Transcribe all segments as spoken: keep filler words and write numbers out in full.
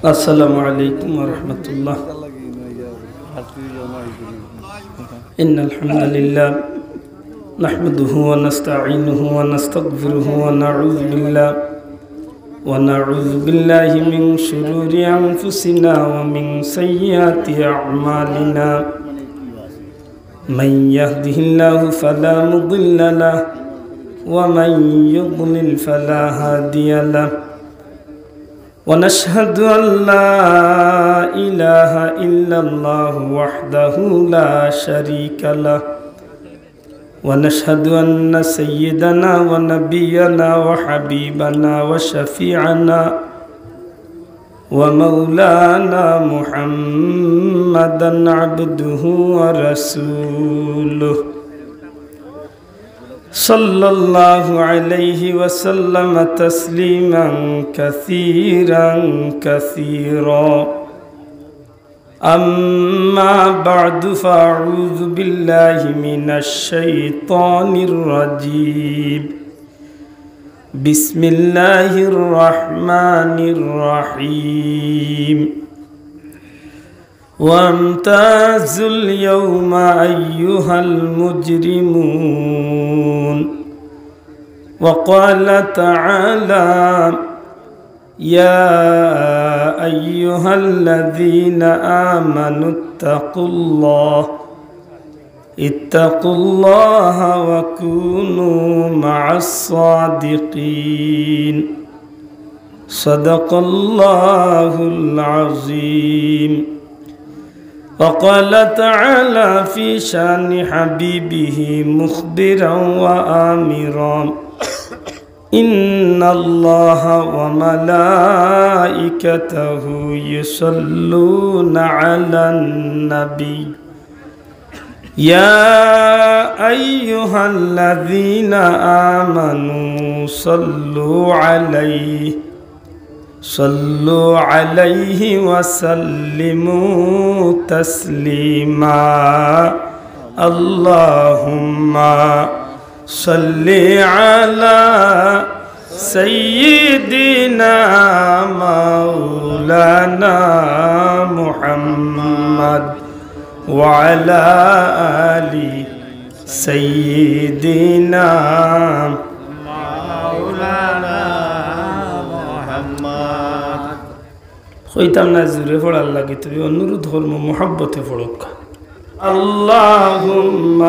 السلام عليكم ورحمة الله. إن الحمد لله نحمده ونستعينه ونستغفره ونعوذ بالله، ونعوذ بالله من شرور أنفسنا ومن سيئات أعمالنا. من يهده الله فلا مضل له، ومن يضلل فلا هادي له. ونشهد أن لا إله إلا الله وحده لا شريك له، ونشهد أن سيدنا ونبينا وحبيبنا وشفيعنا ومولانا محمدا عبده ورسوله، صلى الله عليه وسلم تسليما كثيرا كثيرا. أما بعد، فأعوذ بالله من الشيطان الرجيم. بسم الله الرحمن الرحيم. وامتازوا اليوم أيها المجرمون. وقال تعالى: يا أيها الذين آمنوا اتقوا الله، اتقوا الله وكونوا مع الصادقين. صدق الله العظيم. وقال تعالى في شأن حبيبه مخبرا وآمرا: إن الله وملائكته يصلون على النبي، يا أيها الذين آمنوا صلوا عليه، صلوا عليه وسلموا تسليما. اللهم صل على سيدنا مولانا محمد وعلى آل سيدنا مولانا محمد. কইতাম না জোরে পড়ার লাগি, তবে অনুরোধ করমু মহব্বতে পড়উক্কা। اللهم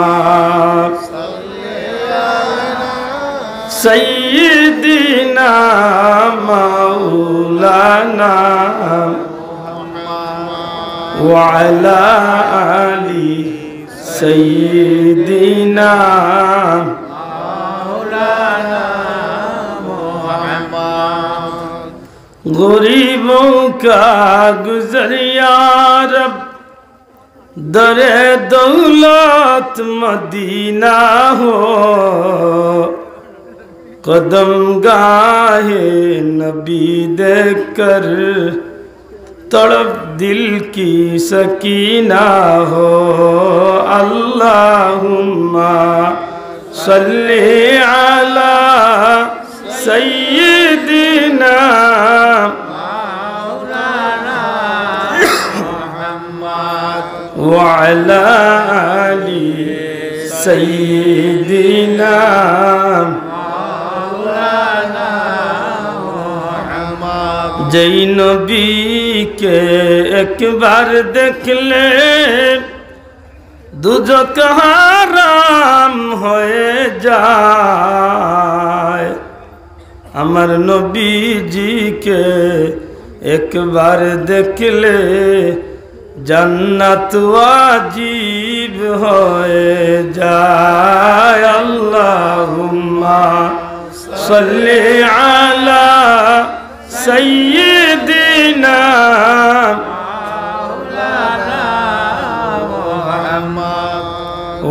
سيدنا مولانا وعلى آل سيدنا مولانا محمد. غریبوں کا گزر یا رب در دولت مدینہ ہو، قدم گاہ نبی دیکھ کر تڑپ دل کی سکینہ ہو۔ اللہم صل علی سیدنا وعلی آل سیدنا۔ যেই নবীকে একবার দেখলে দুজখ হারাম হয়ে যায়। আমার নবীজিকে একবার দেখলে জান্নাত ওয়াজিব হয়ে যায়। আল্লাহুম্মা সাল্লি আলা سيدنا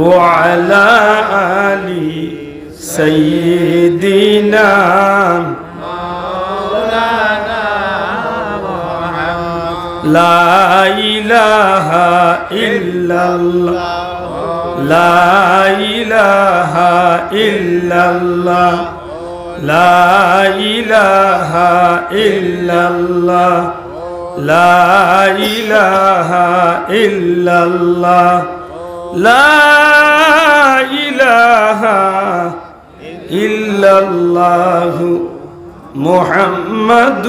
وعلى آل سيدنا। لا إله إلا الله، لا إله إلا الله، لا إله إلا الله، لا إله إلا الله، لا إله إلا الله، محمد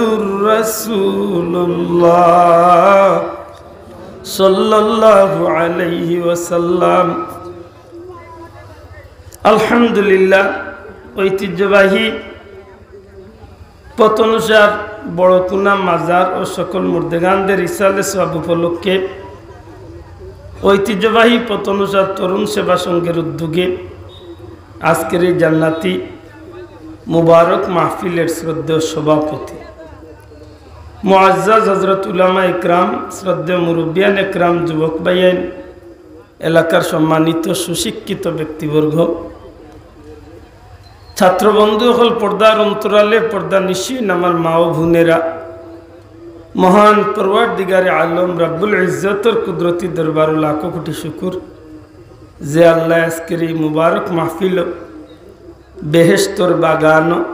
رسول الله، صلى الله عليه وسلم। আলহামদুলিল্লাহ, ঐতিহ্যবাহী পতনুষার বড়কুনা মাজার ও সকল মুর্দেগানদের ইসালে সওয়াব উপলক্ষে ঐতিহ্যবাহী পতনুষার তরুণ সেবা সংঘের উদ্যোগে আজকের এই জান্নাতি মুবারক মাহফিলের শ্রদ্ধেয় সভাপতি, মুআজ্জাজ হযরত উলামা একরাম, শ্রদ্ধেয় মুরব্বিয়ান একরাম, যুবক ভাইয়াইন, এলাকার সম্মানিত সুশিক্ষিত ব্যক্তিবর্গ, ছাত্র বন্ধু অকল, পর্দার অন্তরালে পর্দানিশীন আমার মা ও বোনেরা, মহান পরওয়ারদিগারে আলম রাব্বুল ইজ্জতর কুদরতি দরবারো লাখো কোটি শুকুর, যে আল্লায় আজকের এই মুবারক মাহফিল বেহেশতর বাগানো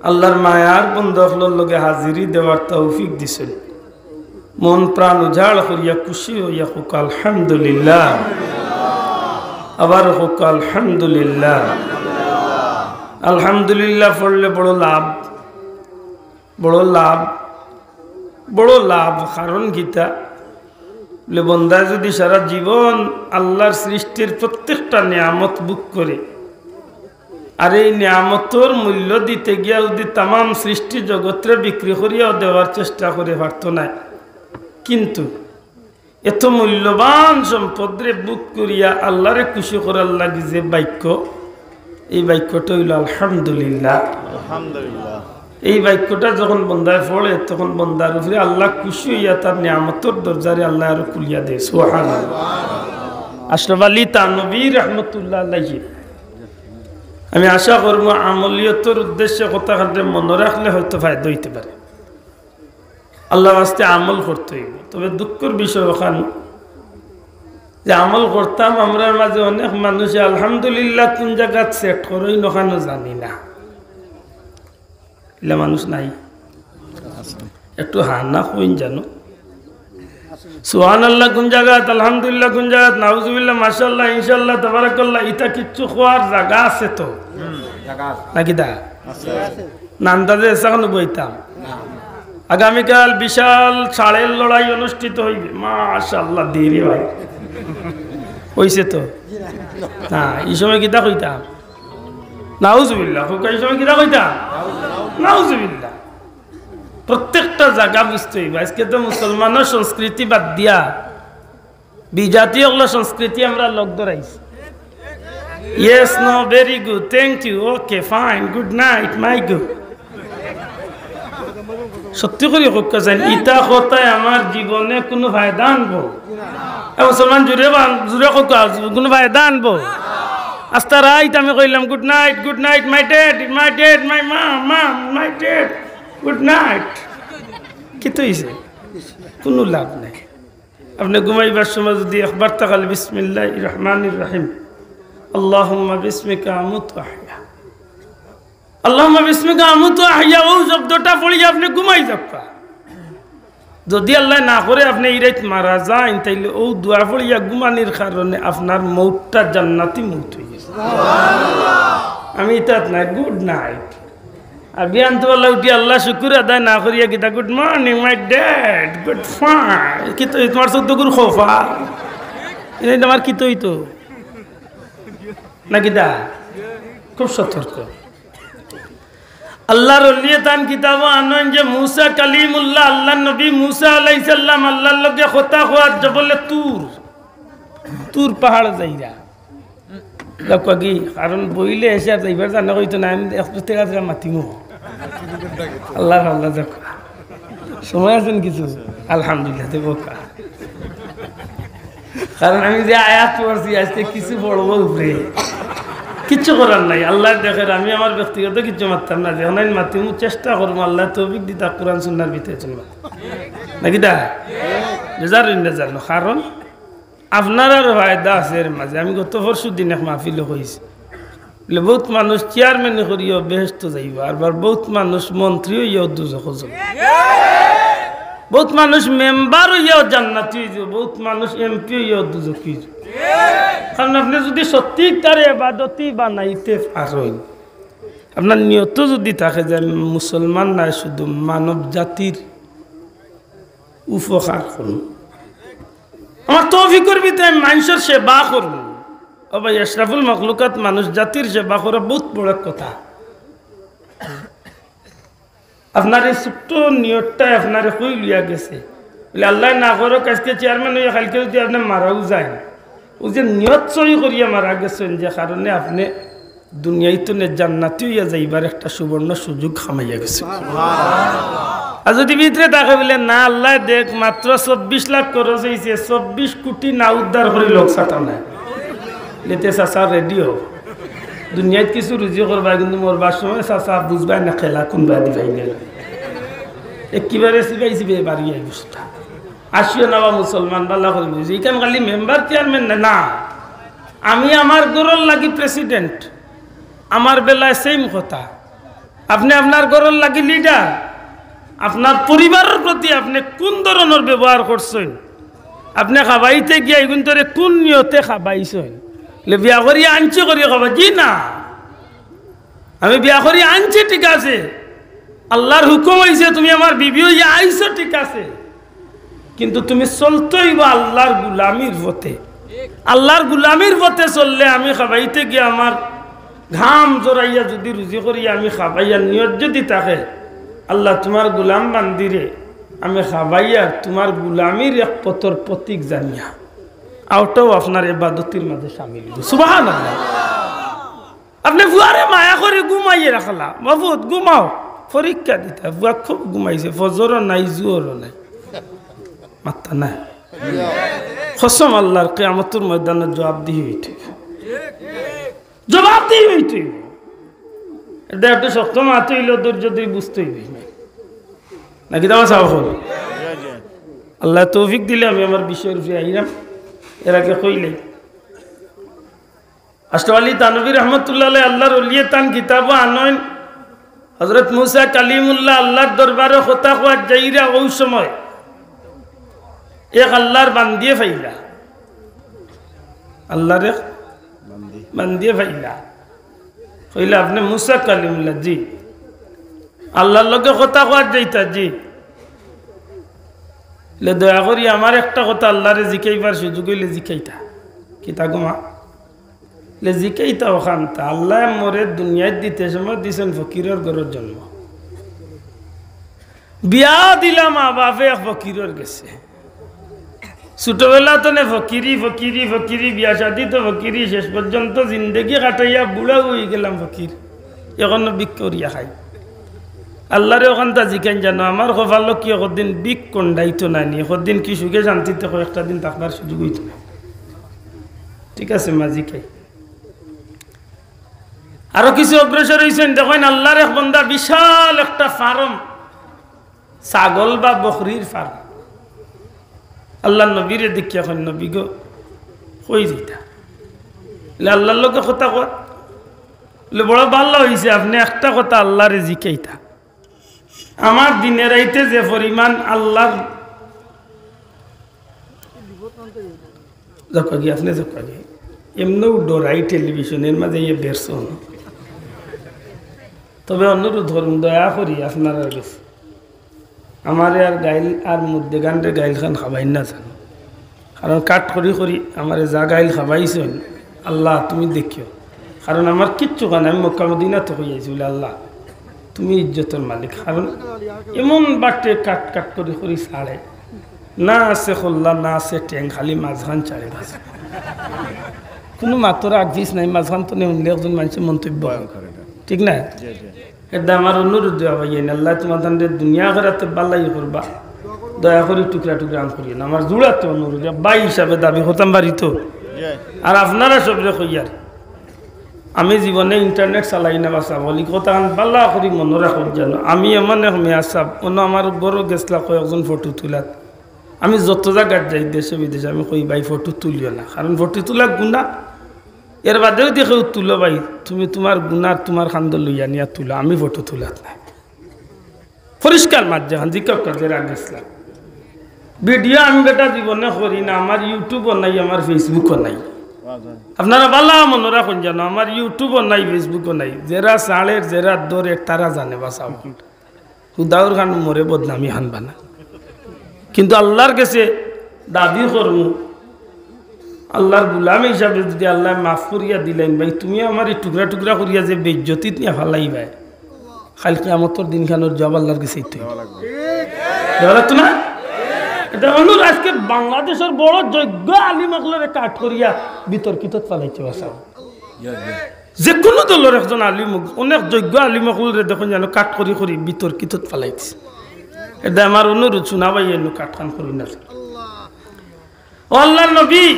আল্লাহর মায়ার বন্দা অকলর লগে হাজিরি দেওয়ার তৌফিক দিছইন। মন প্রাণ উজাড় করিয়া খুশি অইয়া কউক্কা আলহামদুলিল্লাহ। আবার কউক্কা আলহামদুলিল্লাহ। আলহামদুলিল্লাহ পড়লে বড় লাভ, বড় লাভ, বড় লাভ। কারণ কিতা? বলে, বন্দায় যদি সারা জীবন আল্লাহর সৃষ্টির প্রত্যেকটা নিয়ামত ভোগ করে, আর এই নিয়ামতর মূল্য দিতে গিয়া যদি তামাম সৃষ্টি জগতরে বিক্রি করিয়াও দেওয়ার চেষ্টা করে, পারতো নায়। কিন্তু এত মূল্যবান সম্পদরে ভোগ করিয়া আল্লাহরে খুশি করার লাগি যে বাক্য, এই বাক্যটা অইলো আলহামদুলিল্লাহ। আলহামদুলিল্লাহ। এই বাক্যটা যখন বন্দায় পড়ে, তখন বন্দার উপরে আল্লাহ খুশি অইয়া তার নিয়ামতর দরজারে আল্লায় আরো খুলিয়া দেয়। সুবহানাল্লাহ। আশরাফ আলী থানভী রহমতুল্লাহ আলাইহি, আমি আশা করমু আমলিয়তর উদ্দেশ্যে কথাখানরে মনো রাখলে হয়তো ফায়দা অইতে পারে। আল্লাহর ওয়াস্তে আমল করতে অইবো। তবে দুঃখর বিষয় অখান যে আমল করতাম, আমরার মাঝে অনেক মানুষে আলহামদুলিল্লাহ কুন জাগাত set করইন অখানও জানি না। ইলা মানুষ নাই? একটু হা না কইন জানো। সুবহানাল্লাহ কুন জাগাত, আলহামদুলিল্লাহ কুন জাগাত, নাউজুবিল্লাহ, মাশাআল্লাহ, ইনশাআল্লাহ, তাবারাকাল্লাহ, ইতা কিচ্ছু কওয়ার জাগা আছে তো? হুম, জাগা আছে। নাকি দা? আছে। না আন্দাজে এসাখানো বইতাম। না। আগামীকাল বিশাল ষাঁড়ের লড়াই অনুষ্ঠিত অইবে। মাশাআল্লাহ, দেরি ভাই। অইছে তো? না, এই সময় কিতা কইতাম? নাউজুবিল্লাহ। কউক্কা, এই সময় কিতা কইতাম? নাউজুবিল্লাহ। প্রত্যেকটা জাগা বুঝতে অইবো। আজকে তো মুসলমানর সংস্কৃতি বাদ দিয়া বিজাতি অকলর সংস্কৃতি আমরা লগ ধরাইছি। Yes, no, very good, thank you, okay, fine, good night, my good। সত্যি করি কউক্কা চাইন, ইতা কথায় আমার জীবনে কুনু ফায়দা আনবো? এ মুসলমান, জুরে বান-, জুরে কউক্কা, কুনু ফায়দা আনবো? আস্তা রাইত আমি কইলাম, "Good night, good night, my dad, my dad, my mom, mom, my dad, good night।" কিতা অইছে? কুনু লাভ নাই। আপনে ঘুমাইবার সময় যদি একবার তাকালে, "বিসমিল্লাহির রহমানির রহিম, আল্লাহুম্মা বিসমিকা আমুতু ওয়া আহইয়া, আল্লাহুম্মা বিসমিকা আমুতু ওয়া আহইয়া", অউ শব্দটা পড়িয়া আপনে ঘুমাই যাউক্কা। যদি আল্লায় না করে আপনে ই রাইত মারা যাইন, তাইলে অউ দোয়া পড়িয়া ঘুমানির কারণে আপনার মউতটা জান্নাতি মউত অইগেছে। আমি ইতাত নাই, good night। আর বিয়ান তো আল্লাহ উঠি আল্লাহ শুকুর আদায় না করিয়া কিতা, "Good morning, my dad, good fine।" কিতা অইতো, তুমার চউদ্দ গুর খোফা। এই আমার কিতা অইতো? না কিতা? খুব সতর্ক। আল্লাহর ওলিয়ে তান কিতাবো আনইন যে মুসা কালিমুল্লাহ, আল্লাহর নবী মুসা আলাইহিস সালাম আল্লাহর লগে কথা কওয়ার জবলে তুর, তুর পাহাড় যাইরা। যাউক্কা গি, কারণ বইলে এসে আর যাইবার জানা অইতো না, আমি একটু তেরা তেরা মাতিমু। আল্লাহ, আল্লাহ, যাউক্কা। সময় আছেন কিছু? আলহামদুলিল্লাহ, দেবো কা। কারণ আমি যে আয়াত পড়ছি, আজকে কিছু পড়বো উপরে। কিচ্ছু করার নাই, আল্লাহ দেখের, আমি আমার ব্যক্তিগত কিচ্ছু মাততাম না। যখন আমি মাতিমু, চেষ্টা করমু, আল্লাহ তৌফিক দিতা, কোরআন সুন্নাহর ভিতরে চলমু। নাকি দা? বেজার অইন না জানো, কারণ আপনারার ফায়দা আছে এর মাঝে। আমি গত পরশু দিন এক মাহফিলো কইছি, বলে, বউত মানুষ চেয়ারম্যানি করিয়াও বেহেস্তো যাইবা, আর আবার বউত মানুষ মন্ত্রী অইয়াও দুজখো যাইবা। বউত মানুষ মেম্বার অইয়াও জান্নাতি অইযিবো, বউত মানুষ এমপি অইয়াও দুজখি অইযিবো। কারণ আপনে যুদি সত্যিকারে এবাদতি বানাইতে পারইন, আপনার নিয়ত যুদি থাকে যে আমি মুসলমান নায়, শুধু মানব জাতির উপকার করমু, আমার তৌফিকর ভিতরে আমি মানষর সেবা করমু। ও ভাই, আশরাফুল মখলুকাত মানুষ জাতির সেবা করা বউত বড় কথা। আপনার এই ছোট্ট নিয়তটায় আপনারে কই লইয়া গেছে। বলে, আল্লায় না করউক, আইজকে চেয়ারম্যান অইয়া কাইলকে যুদি আপনে মারাও যাইন, অউ যে নিয়ত সহি করিয়া মারা গেছইন, যে কারণে আপনে দুনিয়াইত থনে জান্নাতি অইয়া যাইবার একটা সুবর্ণ সুযোগ হামাইয়া গেছে। আর যুদি ভিতরে থাকে বলে, না, আল্লায় দেখ, মাত্র চব্বিশ লাখ খরচ অইছে, চব্বিশ কোটি না উদ্ধার করি লোক সাতা নাই, লেতে চাচা রেডি অও। দুনিয়াইত কিছু রুজি করবায়, কিন্তু মরবার সময় চাচা বুঝবায় না খেলা কুনবায় দিবায় গেল। একেবারে চিবাই চিবাই বাড়ি আইবো সেটা। আসিও না বা মুসলমান, বালা করি বুঝি, ইখান খালি মেম্বার চেয়ারম্যান না, না। আমি আমার ঘরর লাগি প্রেসিডেন্ট, আমার বেলায় সেম কথা। আপনে আপনার ঘরর লাগি লিডার, আপনার পরিবারর প্রতি আপনে কুন ধরনর ব্যবহার করছইন, আপনে খাবাইতে গিয়া ইগুইন্তরে কুন নিয়তে খাবাইছইন? লে বিয়া করি আনছি করি খাবা? জি না। আমি বিয়া করি আনছি, ঠিক আছে, আল্লার হুকুম অইছে, তুমি আমার বিবি অইয়া আইছো, ঠিক আছে, কিন্তু তুমি চলতে অইবো আল্লার গুলামির পথে। আল্লার গুলামির পথে চললে আমি খাবাইতে গিয়া আমার ঘাম জড়াইয়া যুদি রুজি করি আমি খাবাইয়ার নিয়ত যুদি থাকে, আল্লা তুমার গুলাম বান্দিরে আমি খাবাইয়ার তুমার গুলামির এক পথর প্রতীক জানিয়া, অউটাও আপনার এবাদতির মাঝে শামিল অইবো। সুবহানাল্লাহ। আপনে ফুয়ারে মায়া করি ঘুমাইয়া রাখলা, "বাবুত ঘুমাও, পরীক্ষা দিতা।" ফুয়া খুব ঘুমাইছে, ফজরও নাই, জুহরও নাই, মাত্তা নাই। কসম আল্লার, কিয়ামতর ময়দানো জবাবদিহি অইতে অইবো। জবাবদিহি অইতে অইবো। এটা একটু শক্ত মাত অইলো, ধৈর্য ধরি বুঝতে অইবো। নাকি দাওয়া চাওয়া হলো? আল্লায় তৌফিক দিলে আমি আমার বিষয়র উপরে আইরাম। এর আগে কইলে আশরাফ আলী থানভী রহমতুল্লাহ আলাইহি আল্লার ওলিয়ে তান কিতাবো আনইন, হযরত মুসা কালিমুল্লাহ আল্লার দরবারো কথা কওয়াত যাইরা অউ সময় এক আল্লার বান্দিয়ে পাইলা, আল্লার এক বান্দিয়ে পাইলা। কইলা, "আপনে মুসা কালিমুল্লাহ?" "জি।" "আল্লার লগে কথা কওয়াত যাইতা?" "জি।" "লে দয়া করি আমার একটা কথা আল্লারে জিকাইবার সুযোগ অইলে জিকাইতা।" "কিতা গো মা?" লে জিকাইতা অখানতা, আল্লায় মোরে দুনিয়াত দিতে সময় দিছইন ফকিরর ঘরো জন্ম। বিয়া দিলা মা বাপে এক ফকিরর গেছে। ছোটবেলা তনে ফকিরি, ফকিরি, ফকিরি, বিয়া শাদি তো ফকিরি, শেষ পর্যন্ত জিন্দেগি কাটাইয়া বুড়া অইগেলাম ফকির। অখনো ভিক করিয়া খাই। আল্লারে অখানতা জিকাইন জানো, আমার কপালো কি অখদিন ভিক কন্ডাইতো নায় নি, অখদিন কি সুখে শান্তিতে কয়েকটা দিন থাকবার সুযোগ অইতো না। ঠিক আছে মা, জিকাই। আরো কিছু অগ্রসর অইছইন, দেখইন আল্লার এক বন্দা বিশাল একটা ফার্ম, ছাগল বা বকরির ফার্ম। আল্লার নবীরে দেখিয়া কইন, "নবী গো, কই যাইতা?" বলে, "আল্লার লগে কথা কওয়াত।" বলে, "বড় ভালা অইছে, আপনে একটা কথা আল্লারে জিকাইতা।" আমার দিনে রাইতে যে পরিমাণ আল্লার, যাউক্কা গি, আপনে যাউক্কা গি। এমনেও ডরাই টেলিভিশনর মাঝে ইয়ে বেরছইন। তবে অনুরোধ করমু, দয়া করি আপনারার গেছে, আমারে আর গাইল আর মুর্দেগানরে গাইল খান খাবাইন না জানো। কারণ কাট করি করি আমারে যা গাইল খাবাইছইন, আল্লাহ তুমি দেখিও। কারণ আমার কিচ্ছু কয় না, আমি মক্কা মদিনা তো কই আইছি বলে, "আল্লাহ তুমি ইজ্জতর মালিক।" কারণ এমন বাটে কাট কাট করি করি ছাড়ে, না আছে কল্লা, না আছে ঠেং, খালি মাঝখান ছাড়ে বাস। কুনু মাতর আগ পিছ নাই, মাঝখান তনে হুনলে একজন মানষে মন্তব্য করে, ঠিক না? এর দায় আমার অনুরোধ দয়া ভাই, আল্লাহ তোমার তানরে দুনিয়া আখেরাতে বালাই করবা, দয়া করি টুকরা টুকরা আম করিও না। আমার জুড়াতে অনুরোধ, ভাই হিসাবে দাবি করতাম পারি তো। আর আপনারা সবরে কইয়ার, আমি জীবনে ইন্টারনেট চালাই না বাসা বলি, কথা খান বালা করি মনো রাখুন জানো। আমি এমন এক মেয়া সাব, অনো আমার বড় গেছলা কয়েকজন ফটো তুলাত। আমি যত জাগাত যাই দেশে বিদেশে, আমি কই, "ভাই, ফটো তুলিও না, কারণ ফটো তুলা গুনা।" এর বাদেও দেখে তুলো ভাই, তুমি তুমার গুনার তুমার কান্দো লইয়া নিয়া তুলো, আমি ফটো তুলাত নাই। পরিষ্কার মাঝে খান জিকাউক্কা, যেরা গেছলা। ভিডিও আমি বেটা জীবনে করি না, আমার YouTube-ও নাই, আমার Facebook-ও নাই। আপনারা ভালা মনো রাখইন জানো, আমার YouTube-ও নাই, Facebook-ও নাই। যেরা ছাড়ের, যেরা ধরের, তারা জানে বাঁচাও। হুদাউর খান মরে বদনামি খান বানা। কিন্তু আল্লার গেছে দাবি করমু, আল্লার গুলাম হিসাবে যদি আল্লায় মাফ করিয়া দিলাইন, ভাই, তুমি আমারে টুকরা টুকরা করিয়া যে বেইজ্জতিত নিয়া ফালাইবায়, কাইল কিয়ামতর দিন খানোর জবাব আল্লার গেছে দিতে অইবো। দেওয়া লাগতো না? এটা অনুর আজকে বাংলাদেশর বড় যোগ্য আলিম অকলরে কাট করিয়া বিতর্কিত ফালাইতে বাঁচাও। যে কোনো দলর একজন আলিম অউক, অনেক যোগ্য আলিম অকলরে দেখইন জানো কাট করি করি বিতর্কিত ফালাইছে। এটা আমার অনুরোধ, শুনা ভাই, এনু কাট খান করি না। ও আল্লার নবী,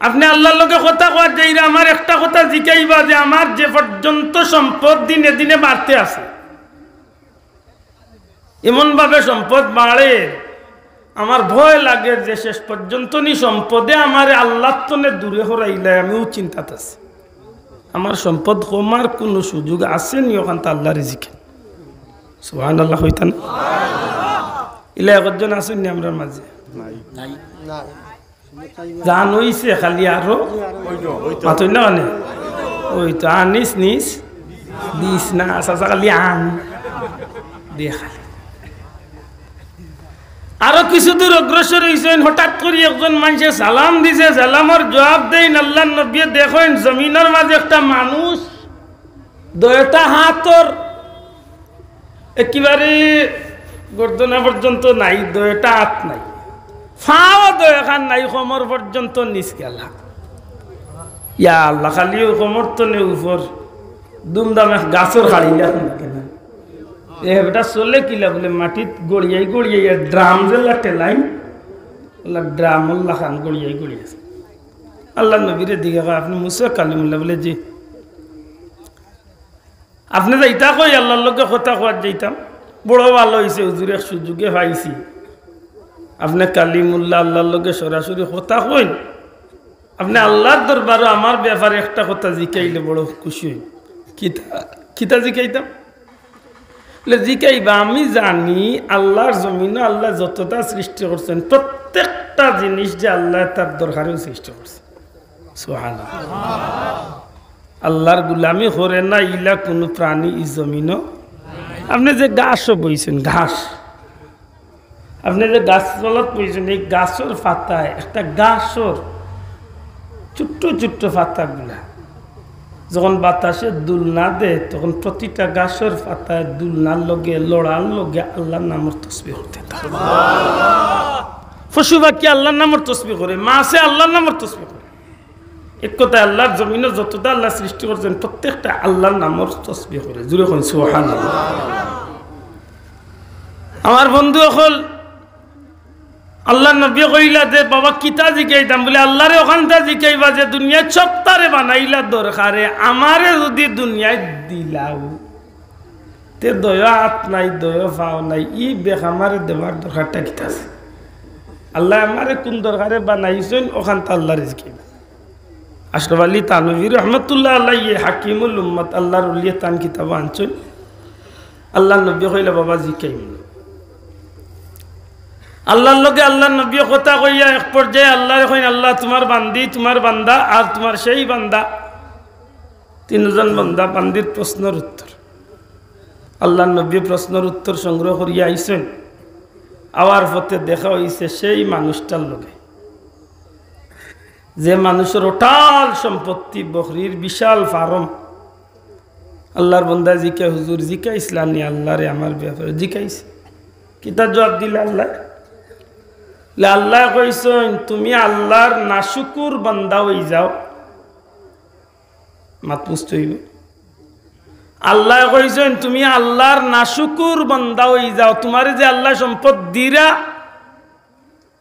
আপনে আল্লার লগে কথা কওয়ার যাইরা আমার একটা কথা জিকাইবা যে আমার যে পর্যন্ত সম্পদ দিনে দিনে বাড়তে আছে, এমন ভাবে সম্পদ বাড়ের, আমার ভয় লাগের যে শেষ পর্যন্ত নি সম্পদে আমারে আল্লার তনে দূরে হরাইলায়, আমিও চিন্তাত আছি। আমার সম্পদ কমার কুনু সুযোগ আছে নি, অখানতা আল্লারে জিকাইন। সুবহানাল্লাহ কইতা না? ইলা একজন আছইন নি আমরার মাঝে? নাই। জান অইছে খালি আরো। মাতইন না মানে? ওই তো আনিস নিস, দিস না, চাচা খালি আন। দে খালি। আরো কিছু দূর অগ্রসর অইছইন, হঠাৎ করি একজন মানষে সালাম দিছে, সালামর জবাব দেইন, আল্লার নবীয়ে দেখইন জমিনর মাঝে একটা মানুষ দুইটা হাতর একেবারে গর্দনা পর্যন্ত নাই, দুইটা হাত নাই, পাও দুইখান নাই, কোমর পর্যন্ত নিচ গেলা। ইয়া আল্লাহ, খালি অউ কোমর তনে উপর দুমদাম এক গাছর খাড়ি লাখান লাগে না। এ বেটা চলে কিলা বুলে, মাটিত গড়িয়াই গড়িয়াই, ড্রাম যেলা ঠেলাইন, ওলা ড্রামর লাখান গড়িয়াই গড়িয়াই। আল্লার নবীরে দিকে কয়, "আপনে মুসা কালিমুল্লাহ?" বুলে, "জি।" আপনে যাইতা কই আল্লার লগে কথা কওয়াত যাইতাম? বড় ভালা অইছে হুজুর, এক সুযোগে পাইছি। আপনে কালিমুল্লাহ, আল্লার লগে সরাসরি কথা কইন। আপনে আল্লার দরবারো আমার ব্যাপারে একটা কথা জিকাইলে বড় খুশি অইমু। কিতা, কিতা জিকাইতাম? বুলে, "জিকাইবা, আমি জানি আল্লার জমিনো আল্লায় যততা সৃষ্টি করছইন, প্রত্যেকটা জিনিস যে আল্লায় তার দরকারেউ সৃষ্টি করছইন।" সুবহানাল্লাহ। আল্লার গুলামি করে না ইলা কুনু প্রাণী ই জমিনো। আপনে যে ঘাসো বইছইন, ঘাস, আপনে যে গাছতলাত বইছইন, এই গাছর পাতায়, একটা গাছর ছোট্ট ছোট্ট পাতাগুলা যখন বাতাসে দুলনা দেয়, তখন প্রতিটা গাছর পাতায় দুলনার লগে, লড়ার লগে আল্লার নামর তসবিহ করতে থাকে। পশু পাখি আল্লার নামর তসবিহ করে, মাছে আল্লার নামর তসবিহ করে। এক কথায়, আল্লার জমিনো যততা আল্লায় সৃষ্টি করছইন, প্রত্যেকটা আল্লার নামর তসবিহ করে। জোরে কইন, সুবহানাল্লাহ। আমার বন্ধু অকল, আল্লার নবীয়ে কইলা যে, "বাবা, কিতা জিকাইতাম?" বুলে, "আল্লারে অখানতা জিকাইবা যে দুনিয়াত সবতারে বানাইলা দরকারে, আমারে যুদি দুনিয়াত দিলাও, তে দুইও হাত নাই, দুইও পাও নাই, ই বেখ আমারে দেওয়ার দরকারটা কিতা আছে? আল্লায় আমারে কুন দরকারে বানাইছইন, অখানতা আল্লারে জিকাইবা।" আশরাফ আলী থানভী রহমতুল্লাহ আলাইহি, হাকিমুল উম্মত, আল্লার ওলিয়ে তান কিতাবো আনছইন, আল্লার নবীয়ে কইলা, "বাবা, জিকাইমু।" আল্লার লগে আল্লার নবীয়ে কথা কইয়া এক পর্যায়ে আল্লারে কইন, "আল্লাহ, তুমার বান্দি, তুমার বান্দা, আর তুমার সেই বান্দা।" তিনজন বান্দা, বান্দির প্রশ্নর উত্তর। আল্লার নবীয়ে প্রশ্নর উত্তর সংগ্রহ করিয়া আইছইন। আওয়ার পথে দেখা অইছে সেই মানুষটার লগে, যে মানুষর অটাল সম্পত্তি, বকরির বিশাল ফার্ম। আল্লার বন্দায় জিকায়, "হুজুর, জিকাইছলা নি আল্লারে আমার ব্যাপারে?" "জিকাইছি।" "কিতা জবাব দিলা আল্লায়?" "লে আল্লায় কইছইন, তুমি আল্লার নাশুকুর বান্দা অইযাও।" মাত বুঝতে অইবো। "আল্লায় কইছইন, তুমি আল্লার নাশুকুর বান্দা অইযাও, তুমারে যে আল্লায় সম্পদ দিরা,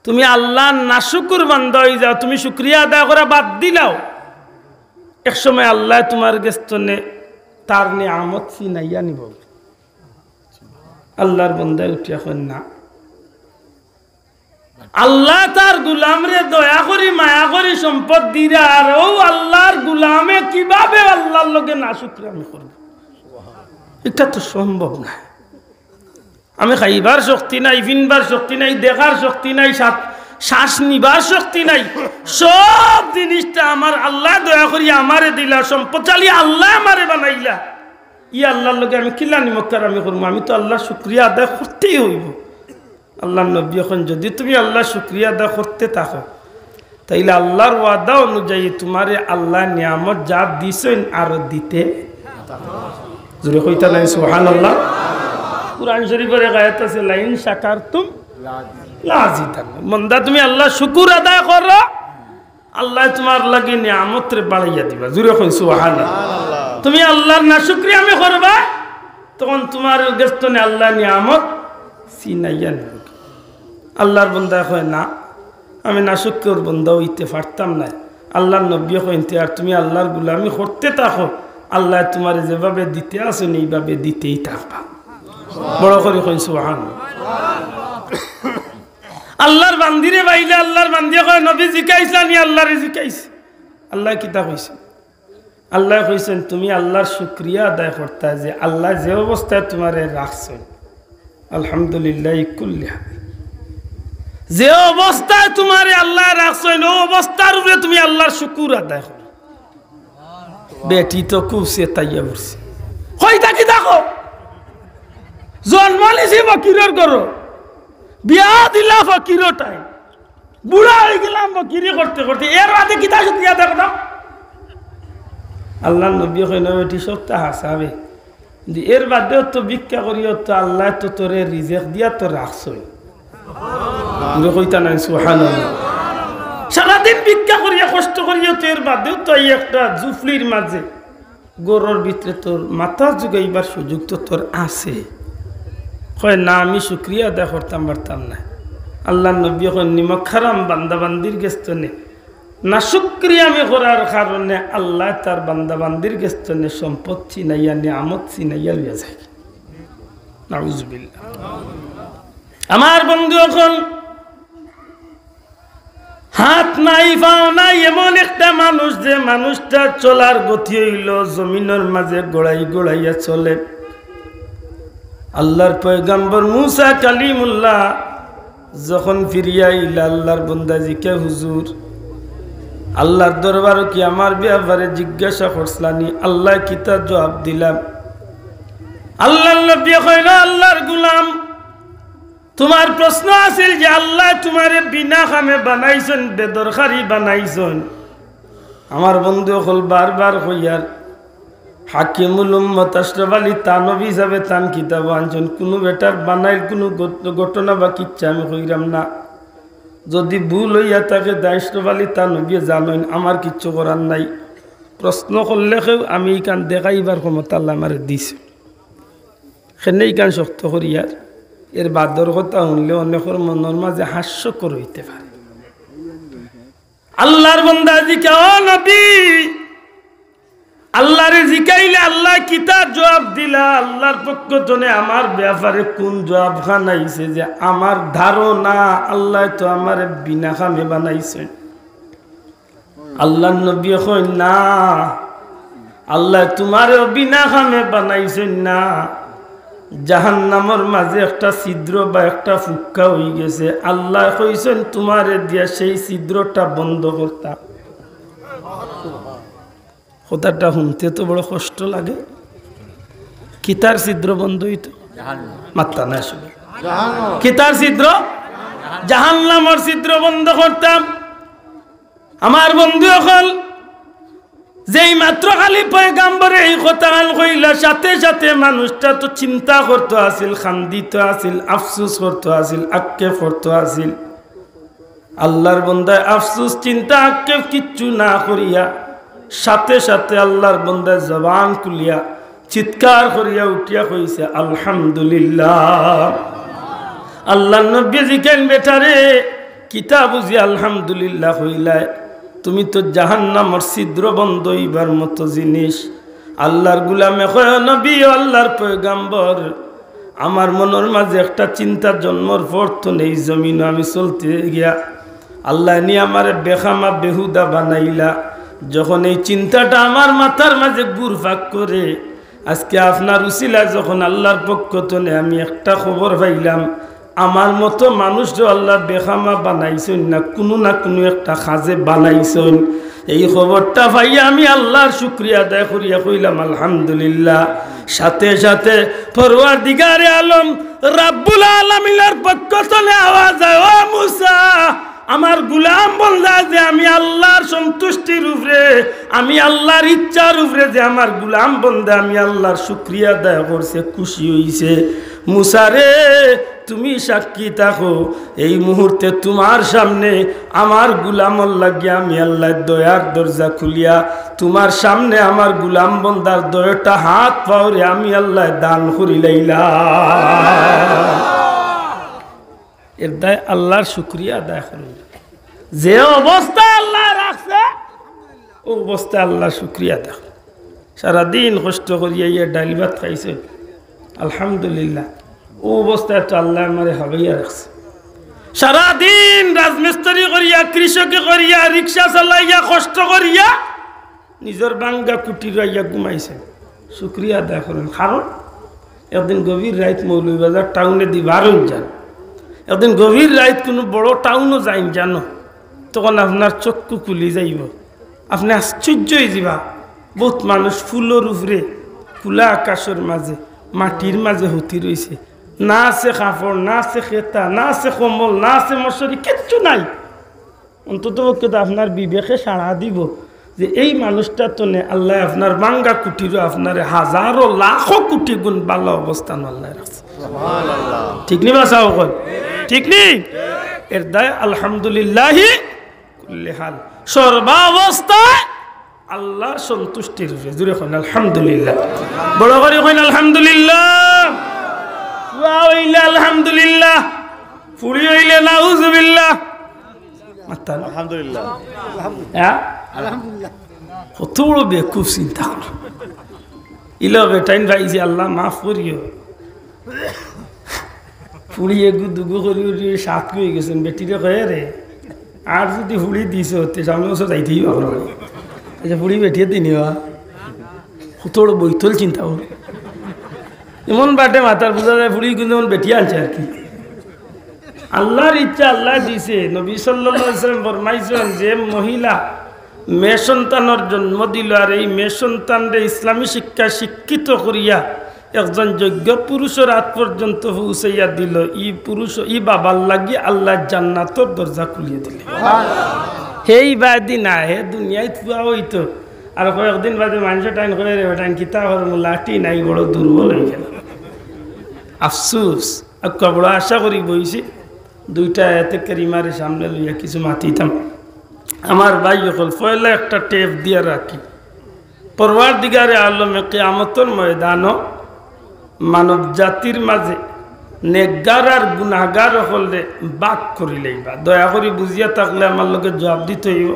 তুমি আল্লার নাশুকুর বান্দা অইযাও, তুমি শুকরিয়া আদায় করা বাদ দিলাও, এক সময় আল্লায় তুমার গেছ তনে তার নিয়ামত ছিনাইয়া নিবো।" আল্লার বন্দায় উঠিয়া কইন, "না।" আল্লায় তার গুলামরে দয়া করি, মায়া করি সম্পদ দিরা, আর অউ আল্লার গুলামে কিভাবে আল্লার লগে নাশুকরামি করবো? ইটা তো সম্ভব নায়। আমি খাইবার শক্তি নাই, ফিনবার শক্তি নাই, দেখার শক্তি নাই, শ্বাস নিবার শক্তি নাই। সব জিনিসটা আমার আল্লায় দয়া করি আমারে দিলা, সম্পদশালী আল্লায় আমারে বানাইলা। ই আল্লার লগে আমি কিলা নিমকহারামি করমু? আমি তো আল্লার শুকরিয়া আদায় করতেই অইবো। আল্লার নবীয়ে কইন, যদি তুমি আল্লার শুকরিয়া আদায় করতে থাকো, তাইলে আল্লার ওয়াদা অনুযায়ী তুমারে আল্লায় নিয়ামত যা দিছইন আরো দিতে। জোরে কইতা নায় সুবহানাল্লাহ? কুরআন শরীফর এক আয়াত আছে, "লাইন শাকারতুম লাজিদান্নাকুম।" বান্দা, তুমি আল্লার শুকুর আদায় করো, আল্লায় তুমার লাগি নিয়ামতরে বাড়াইয়া দিবা। জোরে কইন সুবহানাল্লাহ। তুমি আল্লার নাশুকরিয়ামি করবা, তখন তুমার গেছ থনে আল্লায় নিয়ামত ছিনাইয়া নিবা। আল্লার বান্দায় কয়, "না, আমি নাশুকরর বান্দা অইতে পারতাম নায়।" আল্লার নবীয়ে কইন, "তে আর তুমি আল্লার গুলামি করতে থাকো, আল্লায় তুমারে যেভাবে দিতে আছইন, এইভাবে দিতেই থাকবা।" বড় করি কইন সুবহানাল্লাহ। আল্লার বান্দিরে পাইলে আল্লার বান্দিয়ে কয়, "নবী জিকাইছলা নি?" আল্লারে জিকাইছি। আল্লায় কিতা কইছইন? আল্লায় কইছইন, "তুমি আল্লার শুকরিয়া আদায় করতায় যে আল্লায় যে অবস্থায় তুমারে রাখছইন, আলহামদুলিল্লাহি কুল্লিহা, যে অবস্থায় তুমারে আল্লায় রাখছইন, অউ অবস্থার উপরে তুমি আল্লার শুকুর আদায় করো।" বেটি তো খুব চেতাইয়া পড়ছে। কইতা কিতা কও? জন্ম নিছি ফকিরর ঘরো, বিয়া দিলা ফকিরর টাইম, বুড়া অইগেলাম ফকিরি করতে করতে, এর বাদে কিতা শুকরিয়া দেখো না? আল্লার নবীয়ে কইন, "বেটি, সবতা হাছা বে, কিন্তু এর বাদেও তো ভিক্ষা করিও তো আল্লায় তো তোরে রিজেক দিয়া তো রাখছইন।" জোরে কইতা নায় সুবহানাল্লাহ। সারাদিন ভিক্ষা করিয়া কষ্ট করিও তো এর বাদেও তো এই একটা জুফলির মাঝে ঘরর ভিতরে তোর মাথা জুগাইবার সুযোগ তো তোর আছে। কয়, "না, আমি শুকরিয়া আদায় করতাম পারতাম নায়।" আল্লার নবীয়ে কইন, "নিমকহারাম বান্দা বান্দির গেছ থনে নাশুকরিয়ামি করার কারণে আল্লায় তার বান্দা বান্দির গেছ থনে সম্পদ ছিনাইয়া, নিয়ামত ছিনাইয়া লইয়া যায়।" নাউজুবিল্লাহ। আমার বন্ধু অকল, হাত নাই, পাও নাই, এমন একটা মানুষ যে মানুষটার চলার গতি অইলো জমিনর মাঝে গড়াই গড়াইয়া চলে। আল্লার পয়গাম্বর মুসা কালিমুল্লাহ যখন ফিরিয়া আইলা, আল্লার বন্দায় জিকায়, "হুজুর, আল্লার দরবারো কি আমার ব্যাপারে জিজ্ঞাসা করছলা নি? আল্লায় কিতা জুয়াব দিলা?" আল্লার নবীয়ে কইলা, "আল্লার গুলাম, তুমার প্রশ্ন আছিল যে আল্লায় তুমারে বিনা কামে বানাইছইন, বেদরকারি বানাইছইন।" আমার বন্ধু অকল বারবার কইয়ার, হাকিমুল উম্মত আশরাফ আলী থানভী সাবে তান কিতাবো আনছইন, কুনু বেটার বানাইল কুনু ঘট-, ঘটনা বা কিচ্ছা আমি কইরাম না। যদি ভুল অইয়া থাকে, তে আশরাফ আলী থানভীয়ে জানইন, আমার কিচ্ছু করার নাই। প্রশ্ন করলে কেউ, আমি ইখান দেখাইবার ক্ষমতা আল্লায় আমারে দিছে। কেনে ইখান শক্ত করিয়ার, এর বাদর কথা হুনলে অনেকর মনর মাঝে হাস্যকর অইতে পারে। আল্লার বন্দায় জিকায়, "ও নবী, আল্লারে জিকাইলে আল্লায় কিতা জুয়াব দিলা? আল্লার পক্ষ থনে আমার ব্যাপারে কুন জুয়াব খান আইছে যে আমার ধারণা আল্লায় তো আমারে বিনা কামে বানাইছইন?" আল্লার নবীয়ে কইন, "না, আল্লায় তুমারেও বিনা কামে বানাইছইন না। জাহান্নামর মাঝে একটা ছিদ্র বা একটা ফুক্কা অইগেছে, আল্লায় কইছইন তুমারে দিয়া সেই ছিদ্রটা বন্ধ করতা।" কথাটা হুনতে তো বড় কষ্ট লাগে। কিতার ছিদ্র বন্ধ অইতো? মাত্তা না শুধু। কিতার ছিদ্র? জাহান্নামর ছিদ্র বন্ধ করতাম। আমার বন্ধু অকল, যেই মাত্র খালি পয়গাম্বরে এই কথাখান কইলা, সাথে সাথে মানুষটা তো চিন্তা করতো আছিল, কান্দিতো আছিল, আফসোস করতো আছিল, আক্ষেপ করতো আছিল। আল্লার বন্দায় আফসোস, চিন্তা, আক্ষেপ কিচ্ছু না করিয়া সাথে সাথে আল্লার বন্দায় জবান খুলিয়া চিৎকার করিয়া উঠিয়া কইছে, "আলহামদুলিল্লাহ।" আল্লার নবীয়ে জিকাইন, "বেটারে, কিতা বুঝি আলহামদুলিল্লাহ কইলায়? তুমি তো জাহান্নামর ছিদ্র বন্ধ অইবার মতো জিনিস।" আল্লার গুলামে কয়, "নবী ও আল্লার পয়গাম্বর, আমার মনর মাঝে একটা চিন্তা জন্মর পর থনে এই জমিনো আমি চলতে গিয়া আল্লায় নি আমারে বেখামা বেহুদা বানাইলা। যখন এই চিন্তাটা আমার মাথার মাঝে ঘুরপাক করে, আজকে আপনার উসিলায় যখন আল্লার পক্ষ থনে আমি একটা খবর পাইলাম, আমার মতো মানুষরে আল্লায় বেখামা বানাইছইন না, কুনু না কুনু একটা কাজে বানাইছইন। এই খবরটা পাইয়া আমি আল্লার শুকরিয়া আদায় করিয়া কইলাম, "আলহামদুলিল্লাহ।" সাথে সাথে পরওয়ারদিগারে আলম রাব্বুল আলামিনর পক্ষ থনে আওয়াজ আয়, "ও মুসা, আমার গুলাম বন্দা যে আমি আল্লার সন্তুষ্টির উপরে, আমি আল্লার ইচ্ছার উপরে যে আমার গুলাম বন্দা আমি আল্লার শুকরিয়া আদায় করছে, খুশি অইছে, মুসা রে, তুমি সাক্ষী থাকো, এই মুহূর্তে তুমার সামনে আমার গুলামর লাগিয়া আমি আল্লায় দয়ার দরজা খুলিয়া তুমার সামনে আমার গুলাম বন্দার দুইটা হাত পাওরে আমি আল্লায় দান করিলাইলা।" এর দায় আল্লার শুকরিয়া আদায় করুন। যে অবস্থায় আল্লায় রাখছে, অউ অবস্থায় আল্লার শুকরিয়া আদায় করুন। সারাদিন কষ্ট করিয়া ইয়া ডাইল ভাত খাইছে, আলহামদুলিল্লাহ। অউ অবস্থায় তো আল্লায় আমারে হাবাইয়া রাখছে। সারাদিন রাজমিস্ত্রি করিয়া, কৃষকি করিয়া, রিক্সা চালাইয়া, কষ্ট করিয়া নিজর ভাঙ্গা কুটিরো আইয়া ঘুমাইছে, শুকরিয়া আদায় করুন। কারণ একদিন গভীর রাইত মৌলভীবাজার টাউনেদি বারইন যান, একদিন গভীর রাইত কুনু বড় টাউনো যাইন যানো, তখন আপনার চক্ষু খুলি যাইবো, আপনে আশ্চর্য অইযিবা। বউত মানুষ ফুলর উপরে, খোলা আকাশর মাঝে, মাটির মাঝে হুতি রইছে, না আছে কাপড়, না আছে খেতা, না আছে কম্বল, না আছে মশারি, কিচ্ছু নাই। অন্তত পক্ষে তো আপনার বিবেকে সাড়া দিবো যে এই মানুষটা থনে আল্লায় আপনার ভাঙ্গা কুটিরো আপনারে হাজারো লাখো কোটি গুণ ভালা অবস্থানো আল্লায় রাখছে। ঠিক নি বা চাও কই? ঠিক নি? এর দায় আলহামদুলিল্লাহি কুল্লি হাল। সর্বাবস্থায় আল্লার সন্তুষ্টির উপরে। জোরে কইন আলহামদুলিল্লাহ। বড় করি কইন আলহামদুলিল্লাহ। ফুয়া অইলে আলহামদুলিল্লাহ। ফুড়ি অইলে নাউজুবিল্লাহ। মাততা না? আলহামদুলিল্লাহ। হ্যাঁ? আলহামদুলিল্লাহ। কত বড় বেকুব চিন্তা করো। ইলা বেটাইন পাইছি, আল্লাহ মাফ করিও। ফুড়ি এগু দুগু করি উঠি সাত অইগেছইন, বেটিরে কয়, "রে, আর যুদি ফুড়ি দিছো, তে সামনে বছর যাইতেই পারো না।" আচ্ছা, ফুড়ি বেটিয়ে দিনি বা। কত বড় বৈতল চিন্তা করো। এমন বাটে মাতার বুঝা যায়, ফুড়ি কিন্তু এমন বেটিয়ে আনছে আর কি। আল্লার ইচ্ছা আল্লায় দিছে। নবী সাল্লাল্লাহু আলাইহি ওয়াসাল্লাম ফরমাইছইন, যে মহিলা মেয়ে সন্তানর জন্ম দিল আর এই মেয়ে সন্তানরে ইসলামী শিক্ষায় শিক্ষিত করিয়া একজন যোগ্য পুরুষর আত পর্যন্ত পৌঁছাইয়া দিল, ই পুরুষ, ই বাবার লাগি আল্লায় জান্নাতর দরজা খুলিয়া দিলে। হেই বাদি না, হে দুনিয়াত ফুয়া অইতো, আর কয়েকদিন বাদে মানষে টাইন করে, "রে বেটাইন কিতা করমু, লাঠি নাই, বড় দুর্বল অইগেলাম।" আফসুস। আক্কা বড় আশা করি বইছি, দুইটা আয়াতে কারিমারে সামনে লইয়া কিছু মাতিতাম। আমার ভাই অকল, পয়লা একটা টেপ দিয়া রাখি। পরওয়ারদিগারে আলমে কিয়ামতর ময়দানো মানব জাতির মাঝে নেকগার আর গুনাহগার অকলরে ভাগ করিলাইবা। দয়া করি বুঝিয়া থাকলে আমার লগে জবাব দিতে অইবো।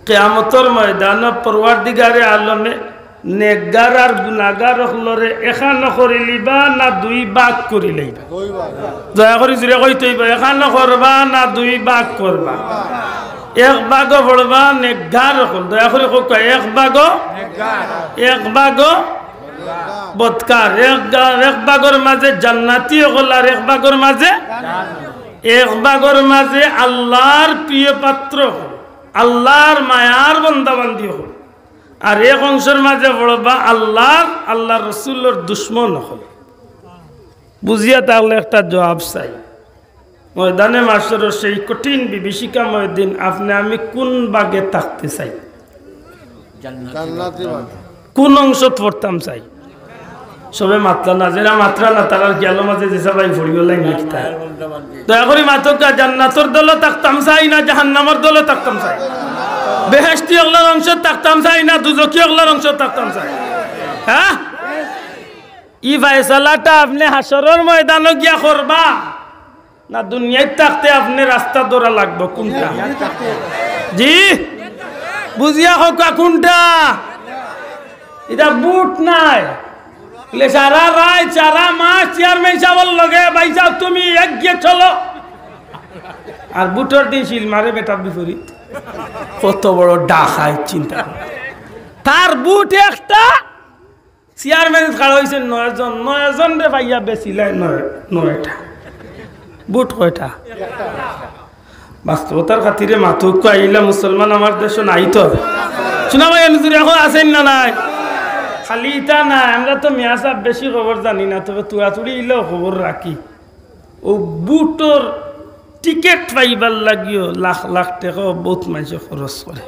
কিয়ামতর ময়দানো পরওয়ারদিগারে আলমে নেকগার আর গুনাহগার অকলরে একখানো করিলিবা না দুই ভাগ করিলাইবা? দয়া করি জোরে কইতে অইবো, একখানো করবা না দুই ভাগ করবা? এক ভাগো পড়বা নেকগার অকল। দয়া করি কউক্কা, এক ভাগো, এক ভাগো বদকার, এক গা-, এক ভাগর মাঝে জান্নাতি অকল আর এক ভাগর মাঝে, এক ভাগর মাঝে আল্লার প্রিয় পাত্র অকল, আল্লার মায়ার বন্দাবান্দি অকল। আর এক অংশর মাঝে পড়বা আল্লার, আল্লার রসুলর দুশমন অকল। বুঝিয়া থাকলে একটা জবাব চাই। ময়দানে মাশরর সেই কঠিন বিভীষিকাময় দিন আপনে আমি কুন ভাগে থাকতে চাই? জান্নাতি ভাগে। কুন অংশত পড়তাম চাই? সবে মাতলা না, যেরা মাতরা না, তারার খিয়ালর মাঝে যে সবাই পড়িও লাইন না কিতা? দয়া করি মাতউক্কা, জান্নাতর দলো থাকতাম চাই না জাহান্নামর দলো থাকতাম চাই? বেহেশতি অকলর অংশত থাকতাম চাই না দুজখি অকলর অংশত থাকতাম চাই? হ্যাঁ? ই ফয়সালাটা আপনে হাশরর ময়দানো গিয়া করবা না দুনিয়াত থাকতে আপনে রাস্তা ধরা লাগবো কুনটা? জি? বুঝিয়া কউক্কা কুনটা? ইটা ভোট নায়। বলে, "সারা রাইত, সারা মাস চেয়ারম্যান সাবর লগে, ভাইসাব তুমি এগিয়ে চলো।" আর ভোটর দিন সিল মারে বেটার বিপরীত। কত বড় ডাকাইত, চিন্তা করো। তার ভোট একটা, চেয়ারম্যান খাড়া অইছে নয়জন, নয়জনরে পাইয়া বেচিলায় নয়, নয়টা। ভোট কয়টা? বাস্তবতার খাতিরে মাতউক্কা, আইলা মুসলমান আমার দেশো নাই তো। শুনা ভাই, আমি জুরে এখন আছেন না নাই? খালি ইতা না, আমরা তো মিয়া সাব বেশি খবর জানি না, তবে তুড়াতুড়ি ইলাও খবর রাখি। অউ ভোটর টিকেট পাইবার লাগিও লাখ লাখ টেকা বউত মানষে খরচ করে।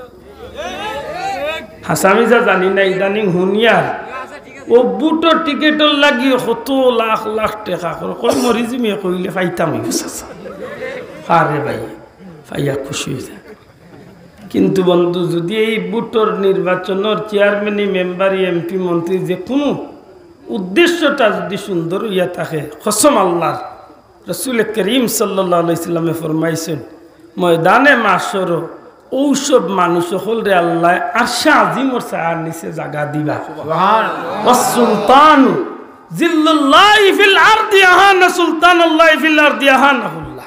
হাছা মিছা জানি না, ইদানিং হুনিয়ার অউ ভোটর টিকেটর লাগিও কত লাখ লাখ টেকা খরচ করে। কই মরিজিমে কইলে পাইতাম অইবো চাচা। আরে ভাই, পাইয়া খুশি অইযায়। কিন্তু বন্ধু, যুদি এই ভোটর নির্বাচনর চেয়ারম্যানি, মেম্বারি, এমপি, মন্ত্রী যেকুনু উদ্দেশ্যটা যুদি সুন্দর অইয়া থাকে, কসম আল্লার, রসুলে করিম সাল্লাল্লাহু আলাইহি ওয়াসাল্লামে ফরমাইছইন, ময়দানে মাশরো অউ সব মানুষ অকলরে আল্লায় আরশে আজিমর ছায়ার নিচে জাগা দিবা। সুবহানাল্লাহ। ওয়াস সুলতানু জিল্লুল্লাহি ফিল আরদি আহানা সুলতানাল্লাহি ফিল আরদি আহানাহুল্লাহ।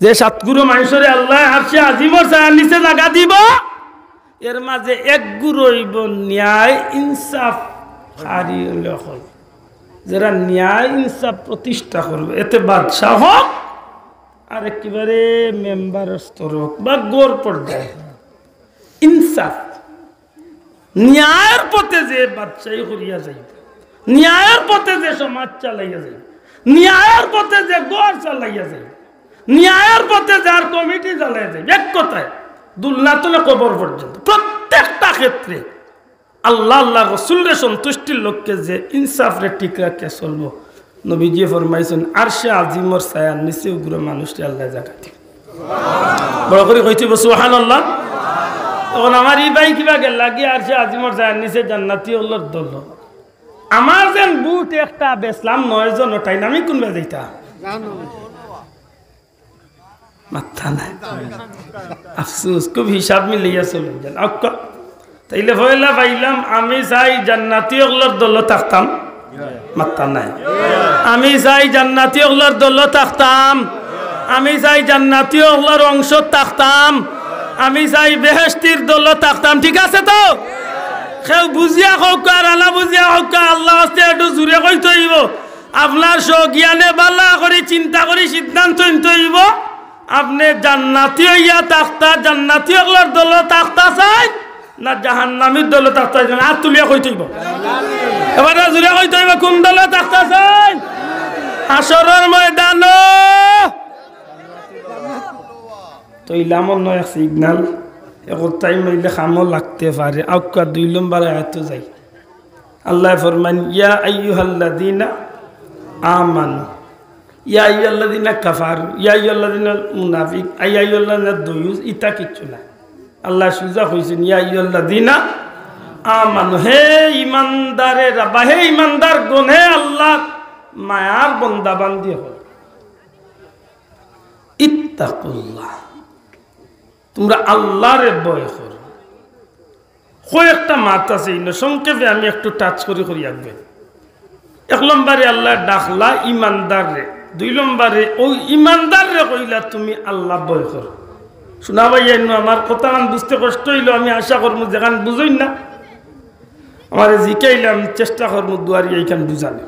যে সাতগুরু মানষরে আল্লায় আরশে আজিমর ছায়ার নিচে জাগা দিবা, এর মাঝে এক গুরু অইবো ন্যায় ইনসাফকারী অকল, যেরা ন্যায় ইনসাফ প্রতিষ্ঠা করবো। এতে বাদশা হউক আর একেবারে মেম্বারর স্তর হউক বা গড় পর্যায়, ইনসাফ, ন্যায়র পথে যে বাদশাই করিয়া যাইবো, ন্যায়র পথে যে সমাজ চালাইয়া যাইবো, ন্যায়র পথে যে ঘর চালাইয়া যাইবো, ন্যায়র পথে যার কমিটি চালাইয়া যাইবো, এক কথায় দুলনা তনে কবর পর্যন্ত প্রত্যেকটা ক্ষেত্রে আল্লা, আল্লার রসুলরে সন্তুষ্টির লক্ষ্যে যে ইনসাফরে ঠিক রাখিয়া চলবো, নবীজিয়ে ফরমাইছইন, আরশে আজিমর ছায়ার নিচে অগুরে মানুষরে আল্লায় জাগা দিবা। বড় করি কইতে অইবো, সুবহানাল্লাহ। অখন আমার ই ভাই কিবা গেল লাগি আরশে আজিমর ছায়ার নিচে জান্নাতি অকলর দলো। আমার যেন ভোট একটা বেচলাম নয়জন, অটাইন আমি কুনবায় যাইতাম? মাত্তা নাই। আফসোস, খুব হিসাব মিলাইয়া চলইন যেন। আউক্কা। তাইলে পয়লা পাইলাম, আমি চাই জান্নাতি অকলর দলো থাকতাম। মাত্তা নাই। আমি চাই জান্নাতি অকলর দলো থাকতাম। আমি চাই জান্নাতি অকলর অংশত থাকতাম। আমি চাই বেহেশতির দলো থাকতাম। ঠিক আছে তো? কেউ বুঝিয়া কউক্কা আর আনা বুঝিয়া কউক্কা, আল্লার ওয়াস্তে একটু জুরে কইতে অইবো। আপনার স্বজ্ঞানে ভালা করি চিন্তা করি সিদ্ধান্ত নিতে অইবো। আপনে জান্নাতি অইয়া থাকতা, জান্নাতি অকলর দলো থাকতা চাইন, না জাহান্নামীর দলো থাকতা চাইন? আত তুলিয়া কইতে অইবো। এবারে জুরে কইতে অইবো, কুন দলো থাকতা চাইন? হাশরর ময়দানো। তো ইলাম অন্য এক সিগনাল, এখন টাইম অইলে কামো লাগতে পারে। আউক্কা দুই নম্বর আয়াতো যাই। আল্লায় ফরমাইন, "ইয়া আইয়ুহাল্লাযীনা আমানু, ইয়া আইয়ুহাল্লাযীনা কাফারু, ইয়া আইয়ুহাল্লাযীনা মুনাফিক, ইয়া আইয়ুহাল্লাযীনা দায়ুস", ইতা কিচ্ছু না। আল্লায় সুজা কইছইন, "ইয়া আইয়ুহাল্লাযীনা আমানু, হে ইমানদারেরা বা হে ইমানদারগণ, হে আল্লার মায়ার বন্দা বান্দি অকল, ইত্তাকুল্লাহ, তুমরা আল্লারে ভয় করো।" কয়েকটা মাত আছে, ইনো সংক্ষেপে আমি একটু টাচ করি করি আগে। এক নম্বরে আল্লায় ডাকলা ইমানদাররে, দুই নম্বরে অউ ইমানদাররে কইলা, "তুমি আল্লা ভয় করো।" শুনা ভাই, ইনো আমার কথাখান বুঝতে কষ্ট অইলো, আমি আশা করমু যেখান বুঝইন না, আমারে জিকাইলে আমি চেষ্টা করমু দুয়ারি এইখান বুঝানি।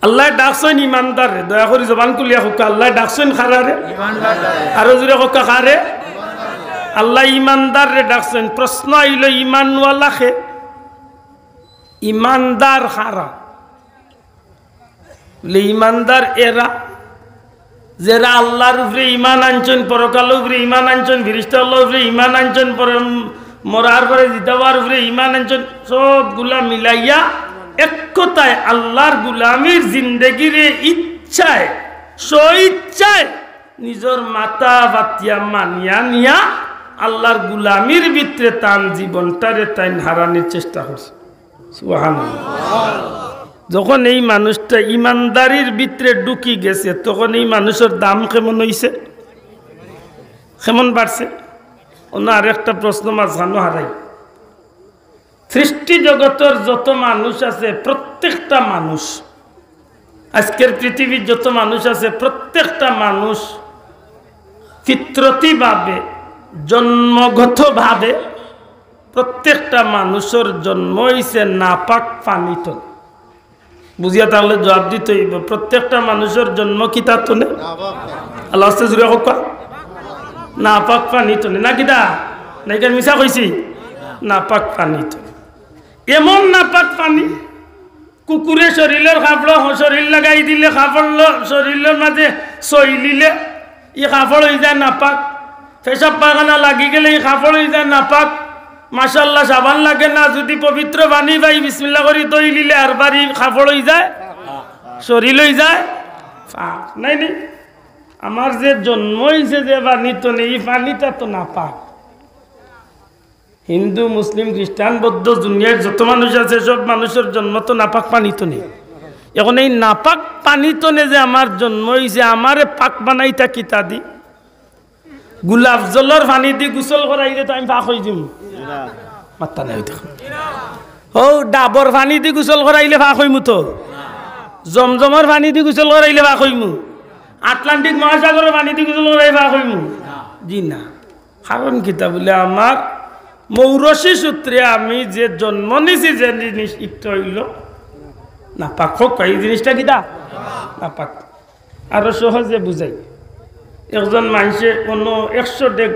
আল্লায় ডাকছইন ইমানদাররে, দয়া করি জবান খুলিয়া কউক্কা, আল্লায় ডাকছইন কারারে? আরো জুরে কউক্কা, কারে? আল্লায় ইমানদাররে ডাকছইন। প্রশ্ন আইলো, ইমানওয়ালা কে? ইমানদার কারা? বলে, ইমানদার এরা, যেরা আল্লার উপরে ইমান আনছইন, পরকালর উপরে ইমান আনছইন, ফিরিস্তা অকলর উপরে ইমান আনছইন, পরে মরার পরে জিতা অওয়ার উপরে ইমান আনছইন, সবগুলা মিলাইয়া এক কথায় আল্লার গুলামির জিন্দেগিরে ইচ্ছায়, স্বইচ্ছায় নিজর মাথা পাতিয়া মানিয়া নিয়া আল্লার গুলামির ভিতরে তান জীবনটারে তাইন হারানির চেষ্টা করছে। সুবহানাল্লাহ। যখন এই মানুষটা ইমানদারির ভিতরে ঢুকি গেছে, তখন এই মানুষর দাম কেমন অইছে? কেমন বাড়ছে? অনো আরেকটা প্রশ্ন মাঝখানো হারাই। সৃষ্টি জগতর যত মানুষ আছে, প্রত্যেকটা মানুষ, আজকের পৃথিবীর যত মানুষ আছে, প্রত্যেকটা মানুষ ফিতরতিভাবে, জন্মগতভাবে প্রত্যেকটা মানুষর জন্ম অইছে নাপাক পানি তনে। বুঝিয়া থাকলে জবাব দিতে অইবো, প্রত্যেকটা মানুষর জন্ম কিতা তনে? আল্লাহ আস্তে জুড়ে কউক্কা, নাপাক পানি তনে। না কিতা? না, ইখান মিছা কইছি? নাপাক পানি তনে। এমন নাপাক পানি, কুকুরে শরীলর কাপড়, শরীল লাগাই দিলে কাপড় ল-, শরীলর মাঝে ছইলিলে ই কাপড় অইযায় নাপাক। পেশাব পায়খানা লাগি গেলে ই কাপড় অইযায় নাপাক। মাশাআল্লাহ, সাবান লাগে না, যুদি পবিত্র পানি পাই বিসমিল্লাহ করি ধইলিলে আরবার ই কাপড় অইযায়, শরীল অইযায় পাক। নায় নি? আমার যে জন্ম অইছে যে পানি তনে, ই পানিটা তো নাপাক। হিন্দু, মুসলিম, খ্রিস্টান, বৌদ্ধ, দুনিয়ার যত মানুষ আছে, সব মানুষর জন্ম তো নাপাক পানি তনে। এখন এই নাপাক পানি তনে যে আমার জন্ম অইছে, আমারে পাক বানাইতা কিতা দি? গোলাপ জলর পানি দি গোসল করাইলে তো আমি পাক অইযিমু? মাত্তা নাই দেখো। ও ডাবর পানি দি গোসল করাইলে পাক অইমু তো? জমজমর পানি দি গোসল করাইলে পাক অইমু? আটলান্টিক মহাসাগরর পানি দি গোসল করাইলে পাক অইমু? জি না। কারণ কিতা বুলে, আমার মৌরসী সূত্রে আমি যে জন্ম নিছি, যে জিনিস ইটা অইলো নাপাক। কউক্কা, ই জিনিসটা কিতা? নাপাক। আরো সহজে বুঝাই, একজন মানষে অনো একশো ডেগ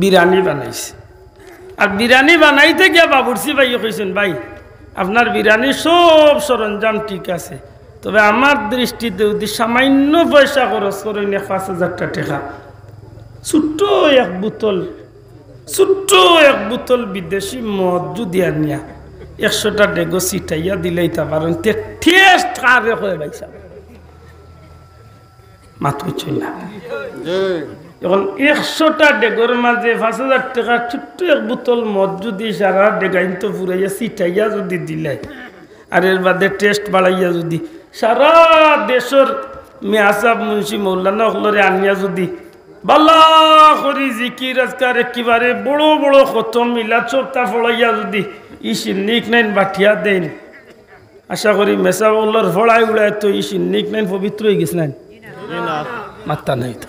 বিরিয়ানি বানাইছে, আর বিরিয়ানি বানাইতে গিয়া বাবুর্চি ভাইয়ে কইছইন, "ভাই, আপনার বিরিয়ানির সব সরঞ্জাম ঠিক আছে, তবে আমার দৃষ্টিতে যুদি সামান্য পয়সা খরচ করইন, এক পাঁচ হাজারটা টেকা, ছোট্ট এক বোতল, ছোট্ট এক বোতল বিদেশি মদ যুদি আনিয়া একশোটা ডেগো ছিটাইয়া দিলাইতা পারইন, তে টেস্ট কারে কয় ভাইসাব?" মাত বুঝছইন না। এখন একশোটা ডেগর মাঝে পাঁচ হাজার টেকার ছোট্ট এক বোতল মদ যুদি সারা ডেগাইন্তো ফুরাইয়া ছিটাইয়া যুদি দিলায়, আর এর বাদে টেস্ট বাড়াইয়া যুদি সারা দেশর মেয়াসাব, মুন্সি, মৌলানা অকলরে আনিয়া যুদি বালা করি জিকির আজকার একেবারে বড় বড় খতম মিলাদ সবতা ফড়াইয়া যুদি ই শিন্নিক নাইন বাটিয়া দেইন, আশা করি মেসাব অকলর ফড়াই উড়াই তো ই শিন্নিক নাইন পবিত্র অইগেছে নাইন? মাত্তা নাই তো।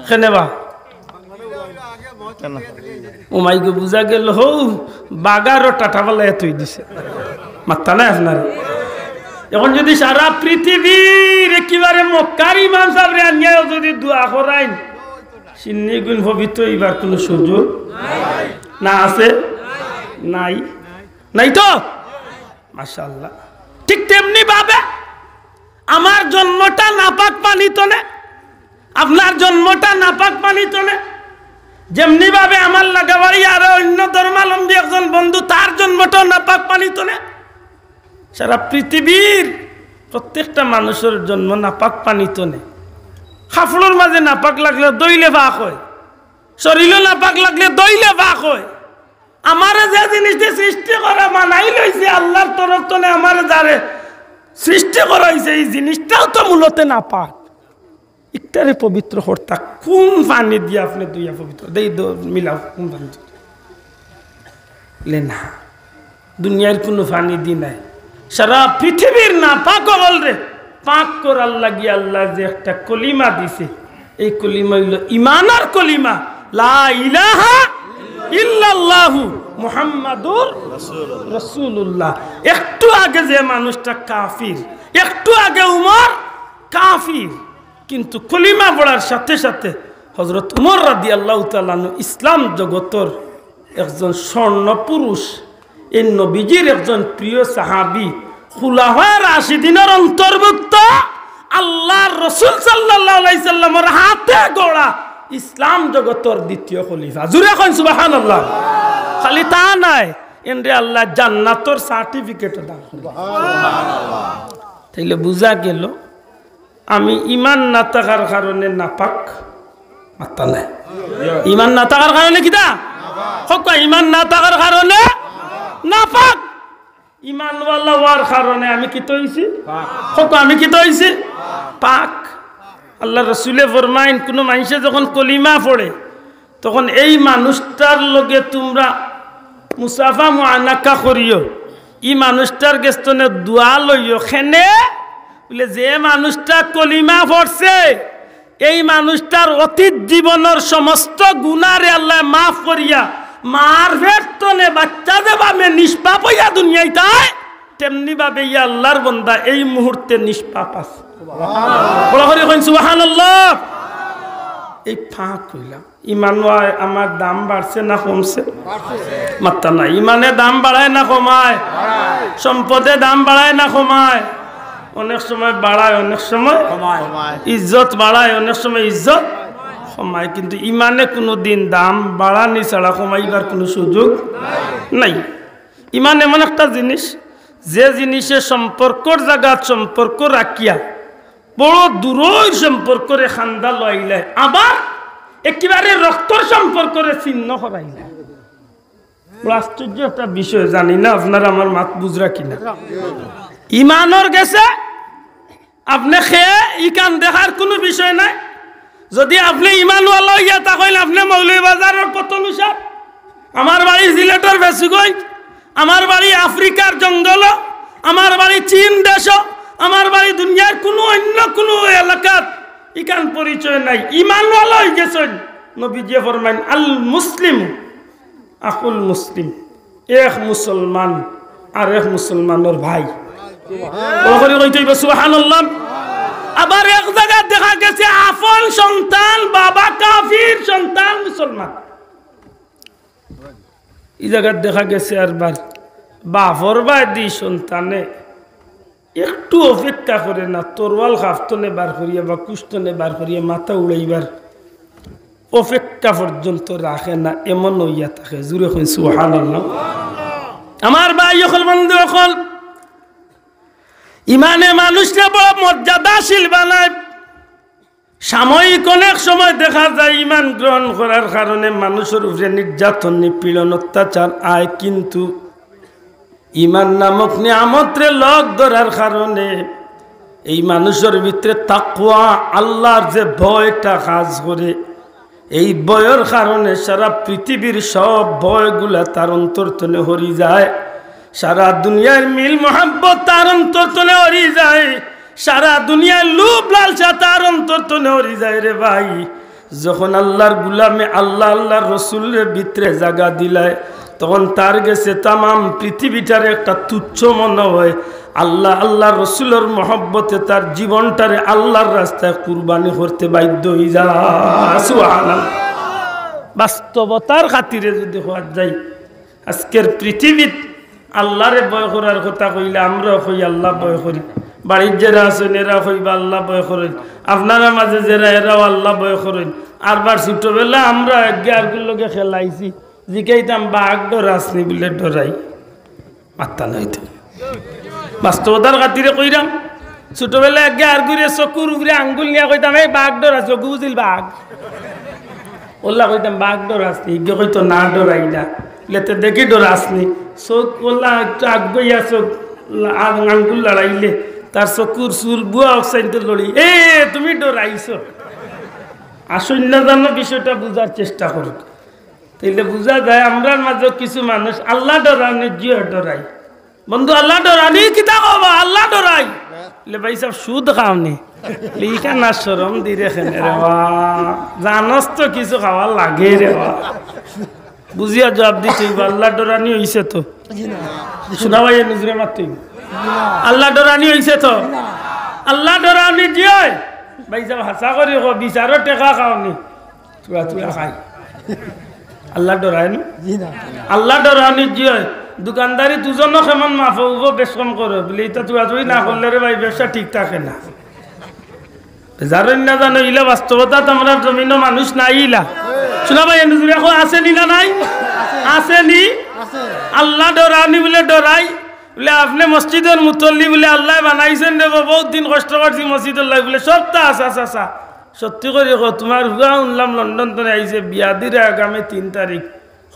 কেনে বা? ও মাইগো, বুঝা গেল হউ বাগারও টাটা বালা এতই দিছে। মাত্তা নাই আপনার। এখন যুদি সারা পৃথিবীর একেবারে মক্কার ইমাম সাবরে আনিয়াও যুদি দোয়া করাইন, শিন্নিগুইন পবিত্র অইবার কুনু সুযোগ না আছে? নাই, নাই তো? মাশাআল্লাহ। ঠিক তেমনি ভাবে আমার জন্মটা নাপাক পানি তনে, আপনার জন্মটা নাপাক পানি তনে। যেমনি ভাবে আমার লাগাবাড়ি আরো অন্য ধর্মাবলম্বী একজন বন্ধু, তার জন্মটাও নাপাক পানি তনে। সারা পৃথিবীর প্রত্যেকটা মানুষর জন্ম নাপাক পানি তনে। কাপড়র মাঝে নাপাক লাগলে ধইলে পাক অয়, শরীলো নাপাক লাগলে ধইলে পাক অয়। আমারে যে জিনিস দি সৃষ্টি করা বানাইল অইছে আল্লার তরফ তনে, আমারে যারে সৃষ্টি করা অইছে, ই জিনিসটাও তো মূলত নাপাক। ইকটারে পবিত্র করতা কুন পানি দি আপনে ধইয়া পবিত্র? দেই দ-, মিলাও কুন পানি দি? লে না, দুনিয়ার কুনু পানি দি নায়। সারা পৃথিবীর নাপাক অকলরে পাক করার লাগি আল্লায় যে একটা কলিমা দিছে, এই কলিমা অইলো ইমানর কলিমা, লা ইলাহা ইল্লাল্লাহু মুহাম্মাদুর রাসূলুল্লাহ। একটু আগে যে মানুষটা কাফির, একটু আগে উমর কাফির, কিন্তু কলিমা পড়ার সাথে সাথে হযরত উমর রাদিয়াল্লাহু তাআলা আনহু ইসলাম জগতর একজন স্বর্ণ পুরুষ, এই নবীজির একজন প্রিয় সাহাবী, খুলাফায়ে রাশিদিনর অন্তর্ভুক্ত, আল্লার রসুল সাল্লাল্লাহু আলাইহি সাল্লামর হাতে গড়া ইসলাম জগতর দ্বিতীয় খলিফা। জুরে কইন সুবহানাল্লাহ। খালি তা নায়, এনরে আল্লায় জান্নাতর certificate দান করছে। তাইলে বুঝা গেল আমি ইমান না থাকার কারণে নাপাক, মাত্তা নাই। ইমান না থাকার কারণে কিতা? কউক্কা, ইমান না থাকার কারণে নাপাক। ইমানওয়ালা অওয়ার কারণে আমি কিতা অইছি? কউক্কা, আমি কিতা অইছি? পাক। আল্লার রসুলে ফরমাইন, কুনু মানষে যখন কলিমা পড়ে, তখন এই মানুষটার লগে তুমরা মুসাফা মুআনাকা করিও, ই মানুষটার গেছ থনে দোয়া লইও। কেনে? বুলে, যে মানুষটা কলিমা পড়ছে, এই মানুষটার অতীত জীবনর সমস্ত গুনারে আল্লায় মাফ করিয়া মার পেট থনে বাচ্চা যেভাবে নিষ্পাপ অইয়া দুনিয়াইত আয়, তেমনি ভাবে ই আল্লার বন্দা এই মুহূর্তে নিষ্পাপ আছে। বড় করি কইন সুবহানাল্লাহ। এই ফাঁক কইলাম, ইমানো আয়, আমার দাম বাড়ছে না কমছে? মাত্তা নাই। ইমানে দাম বাড়ায় না কমায়? সম্পদে দাম বাড়ায় না কমায়? অনেক সময় বাড়ায়, অনেক সময় ইজ্জত বাড়ায়, অনেক সময় ইজ্জত কমায়। কিন্তু ইমানে কুনুদিন দাম বাড়ানি ছাড়া কমাইবার কুনু সুযোগ নাই। ইমান এমন একটা জিনিস, যে জিনিসে সম্পর্কর জাগাত সম্পর্ক রাখিয়া বড় দূরর সম্পর্করে খান্দা লইলায়, আবার একেবারে রক্তর সম্পর্করে ছিন্ন করাইলায়। বড় আশ্চর্য একটা বিষয়, জানি না আপনারা আমার মাত বুঝরা কিনা। ইমানর গেছে আপনে কে ইখান দেখার কুনু বিষয় নাই। যদি আপনে ইমানওয়ালা অইয়া থাকইন, আপনে মৌলভীবাজারর কত নুসার, আমার বাড়ি সিলেটর ফেঞ্চুগঞ্জ, আমার বাড়ি আফ্রিকার জঙ্গল, আমার বাড়ি চীন দেশ, আমার বাড়ি দুনিয়ার কুনু অন্য কুনু এলাকাত, ইখান পরিচয় নাই। ইমানওয়ালা অইগেছইন, নবীজিয়ে ফরমাইন, "আল মুসলিম আখুল মুসলিম", এক মুসলমান আর এক মুসলমানর ভাই। বড় করি কইতে অইবো সুবহানাল্লাহ। আবার এক জাগাত দেখা গেছে আপন সন্তান বাবা কাফির, সন্তান মুসলমান। ই জাগাত দেখা গেছে আরবার বাপর বায়দি সন্তানে একটু অপেক্ষা করে না, তরোয়াল খাফ থনে বার করিয়া বা কুশ থনে বার করিয়া মাথা উড়াইবার অপেক্ষা পর্যন্ত রাখে না, এমন অইয়া থাকে। জুরে কইন সুবহানাল্লাহ। আমার ভাই অকল, বন্ধু অকল, ইমানে মানুষরে বড় মর্যাদাশীল বানায়। সাময়িক অনেক সময় দেখা যায় ইমান গ্রহণ করার কারণে মানুষর উপরে নির্যাতন, নিপীড়ন, অত্যাচার আয়, কিন্তু ইমান নামক নিয়ামতরে লগ ধরার কারণে এই মানুষর ভিতরে তাকওয়া, আল্লার যে ভয়টা কাজ করে, এই ভয়র কারণে সারা পৃথিবীর সব ভয়গুলা তার অন্তর থনে হরি যায়। সারা দুনিয়ার মিল মহব্বত তার অন্তর থনে হরি যায়। সারা দুনিয়ার লোভ লালসা তার অন্তর থনে হরি যায় রে ভাই। যখন আল্লার গুলামে আল্লা, আল্লার রসুলরে ভিতরে জাগা দিলায়, তখন তার গেছে তামাম পৃথিবীটারে একটা তুচ্ছ মনে হয়। আল্লা, আল্লার রসুলর মহব্বতে তার জীবনটারে আল্লার রাস্তায় কুরবানি করতে বাধ্য অই যায়। সুবহানাল্লাহ। বাস্তবতার খাতিরে যদি কওয়া যায়, আজকের পৃথিবীত আল্লারে ভয় করার কথা কইলে আমরাও কই আল্লা ভয় করি। বাড়িত যেরা আছইন এরাও কইবা আল্লা ভয় করইন। আপনারার মাঝে যেরা এরাও আল্লা ভয় করইন। আরবার ছোটবেলা আমরা একে আরগুর লগে খেলাইছি, জিকাইতাম বাঘ ডরাসনি বুলে ডরাই। মাত্তা নাই তো। বাস্তবতার খাতিরে কইরাম, ছোটবেলা একে আরগুরে চকুর উপরে আঙ্গুল নিয়া কইতাম, "এই বাঘ ডরাসনি", অগু বুঝিল বাঘ। অলা কইতাম, "বাঘ ডরাসনি?" ইগে কইতো, "না, ডরাই না।" লেতে দেখি ডরাসনি। চোখ অলা একটু আগুয়াইয়া চোখ লা-, আ-, আঙ্গুল লড়াইলে তার চকুর চুল বুয়া অকসাইনতে লড়ি, "এ, তুমি ডরাইছো।" আসইন না জানো বিষয়টা বুঝার চেষ্টা করো। তাইলে বুঝা যায় আমরার মাঝে কিছু মানুষ আল্লা ডরানি জিও ডরাই। বন্ধু, আল্লা ডরানি কিতা কবা? আল্লা ডরাই। লে ভাই সাব, সুদ খাওনি? লে ইখান আর শরম দি রে কেনে রে বা? জানস তো কিছু খাওয়া লাগে রে বা। বুঝিয়া জবাব দিতে অইবো, আল্লা ডরানি অইছে তো? শোনা ভাই, এ নজরে মাততে অইবো। আল্লা ডরানি অইছে তো? আল্লা ডরানি জিও। ভাই সাব, হাছা করি কও, বিচারো টেকা খাওনি? তুড়া তুড়া খাই। আল্লা ডরায় নি? জি না। আল্লা ডরানি জিও। দোকানদারি দুজনও কেমন মাফ অইবো, বেশ কম করো। বুলে, "ইতা তুড়া তুড়ি না করলে রে ভাই, ব্যবসা ঠিক থাকে না।" যার না জানো, ইলা বাস্তবতাত আমরার জমিনো মানুষ নাই ইলা। শোনা ভাই, এ নজরে কও, আছে নি না নাই? আছে নি? আল্লা ডরানি বুলে ডরাই। বুলে, "আপনে মসজিদর মুতল্লি বুলে আল্লায় বানাইছইন রে বা, বউত দিন কষ্ট করছি মসজিদর লাগি।" বুলে, "সবতা আছে, আছে, আছে।" সত্যি করি কও, তুমার পুয়া হুনলাম লন্ডন থনে আইছে, বিয়া দিরা আগামী তিন তারিখ।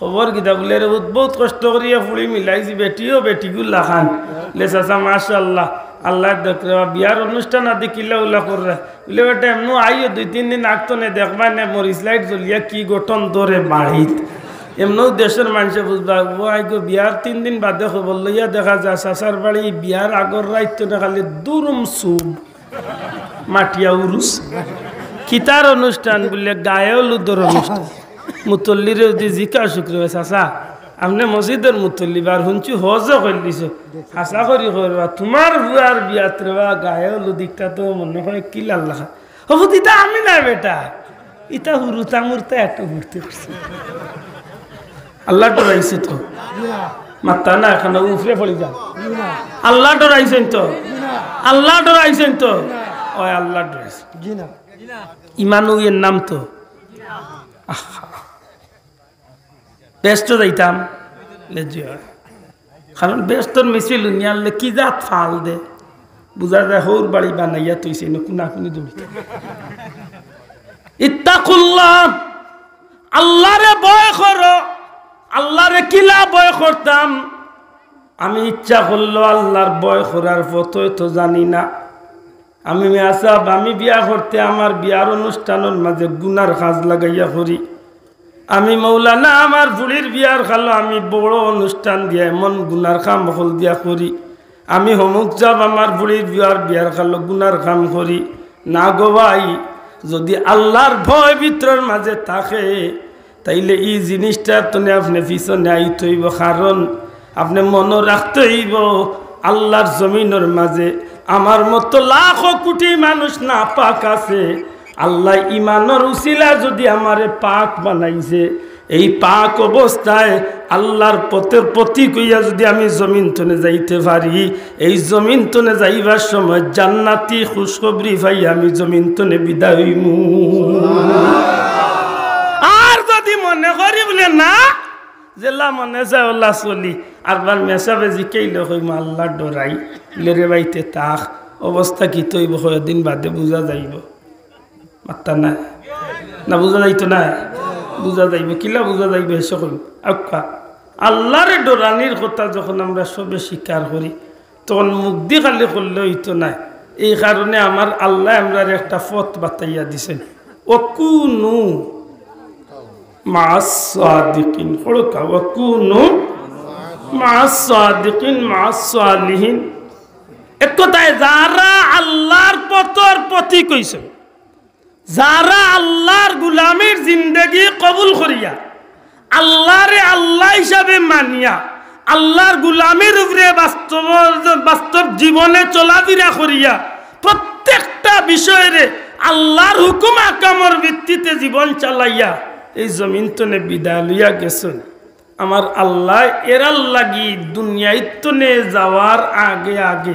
খবর কিতা? বুলে, "রে পুত, বউত কষ্ট করিয়া ফুড়ি মিলাইছি, বেটিও বেটিগুর লাখান।" লে, "চাচা, মাশাআল্লাহ, আল্লায় দেখরে বা, বিয়ার অনুষ্ঠান আদি কিলা উলা কররা?" বুলে, "বেটা, এমনু আইও দুই তিন দিন আগ থনে দেখবায় নে, মরিচ লাইট জ্বলিয়া কি গঠন ধরে বাড়িত।" এমনেও দেশর মানষে বুঝবা, ও আইগো বিয়ার তিন দিন বাদে খবর লইয়া দেখা যায় চাচার বাড়ি বিয়ার আগর রাইত তো না খালি দুরুম সুব, মাটিয়া উরুস, কিতার অনুষ্ঠান বুলে গায়ে হলুদর অনুষ্ঠান। মুতল্লিরে যদি জিকা শুক্র, "চাচা, আপনে মসজিদর মুতল্লি, বার হুনছি হজও করিলিছো, হাছা করি কইবা, তুমার বুয়ার বিয়াত রে বা গায়ে হলুদ ইকটা তো মনে হয় কিলার লাখান।" হবু দিতা আমি না বেটা, ইতা হুরুতা মুরতা একটু ঘুরতে করছে। আল্লাহ ডরাইছে তো। মাত্তা না, এখানে উপরে পড়ি যান। আল্লাহ ডরাইছেন তো। আল্লাহ ডরাইছেন তো। ওই আল্লাহ ডরাইছে। ইমান ওই এর নাম তো। আহা। বেহেস্তো যাইতাম। লে জি হয়। কারণ বেহেস্তর মিছিল হুনিয়ারলে কি জাত ফাল দে। বুঝা যায় হৌর বাড়ি বানাইয়া থইছে, ইনো কুনাকুনি দৌড়িতে। ইত্তাকুল্লাহ, আল্লাহরে ভয় করো। আল্লাহরে কিলা ভয় করতাম? আমি ইচ্ছা করলো আল্লাহর ভয় করার পথ হয়তো জানি না। আমি মেয়াসাব, আমি বিয়া করতে আমার বিয়ার অনুষ্ঠানর মাঝে গুনার কাজ লাগাইয়া করি। আমি মৌলানা, আমার ফুড়ির বিয়ার খালো আমি বড় অনুষ্ঠান দিয়া এমন গুনার কাম হকল দিয়া করি। আমি হমুক সাব, আমার ফুড়ির বিয়ার, বিয়ার খালো গুনার কাম করি। না গো ভাই, যদি আল্লাহর ভয় ভিতরর মাঝে থাকে, তাইলে ই জিনিসটা তনে আপনে পিছনে আইতে অইবো, কারণ আপনে মনো রাখতে অইবো, আল্লাহর জমিনর মাঝে আমার মতো লাখো কোটি মানুষ নাপাক আছে। আল্লাহ ইমানর উসিলা যদি আমারে পাক বানাইছে, এই পাক অবস্থায় আল্লাহর পথর পথিক অইয়া যদি আমি জমিন তনে যাইতে পারি, এই জমিন তনে যাইবার সময় জান্নাতি খুশখবরি পাইয়া আমি জমিন তনে বিদায় অইমু। আর যদি মনে করি বুলে না, যেলা মনে চায় ওলা চলি, আরবার মেসাবে জিকাইলে কইমু আল্লাহ ডরাই, লে রে বাইতে তাক, অবস্থা কিতা অইবো কয়দিন বাদে বুঝা যাইবো। মাত্তা নাই। না বুঝা যাইতো না? বুঝা যাইবো। কিলা বুঝা যাইবো? হেষে কইমু। আউক্কা, আল্লাহরে ডরানির কথা যখন আমরা সবে স্বীকার করি, তখন মুখদি খালি করলে অইতো নায়। এই কারণে আমার আল্লায় আমরারে একটা পথ বাতাইয়া দিছেন। ওয়াকুনু মা'আস সাদিকিন। পড়ো কা, ওয়াকুনু মা'আস সাদিকিন, মা'আস সালিহিন। এক কথায়, যারা আল্লাহর পথর পথিক অইছে, যারা আল্লাহর গুলামির জিন্দেগি কবুল করিয়া, আল্লাহরে আল্লাহ হিসাবে মানিয়া, আল্লাহর গুলামির উপরে বাস্তব, বাস্তব জীবনে চলাফিরা করিয়া, প্রত্যেকটা বিষয়রে আল্লাহর হুকুম আকামর ভিত্তিতে জীবন চালাইয়া এই জমিন তনে বিদায় লইয়া গেছইন। আমার আল্লাহ এরার লাগি দুনিয়াইর তনে যাওয়ার আগে আগে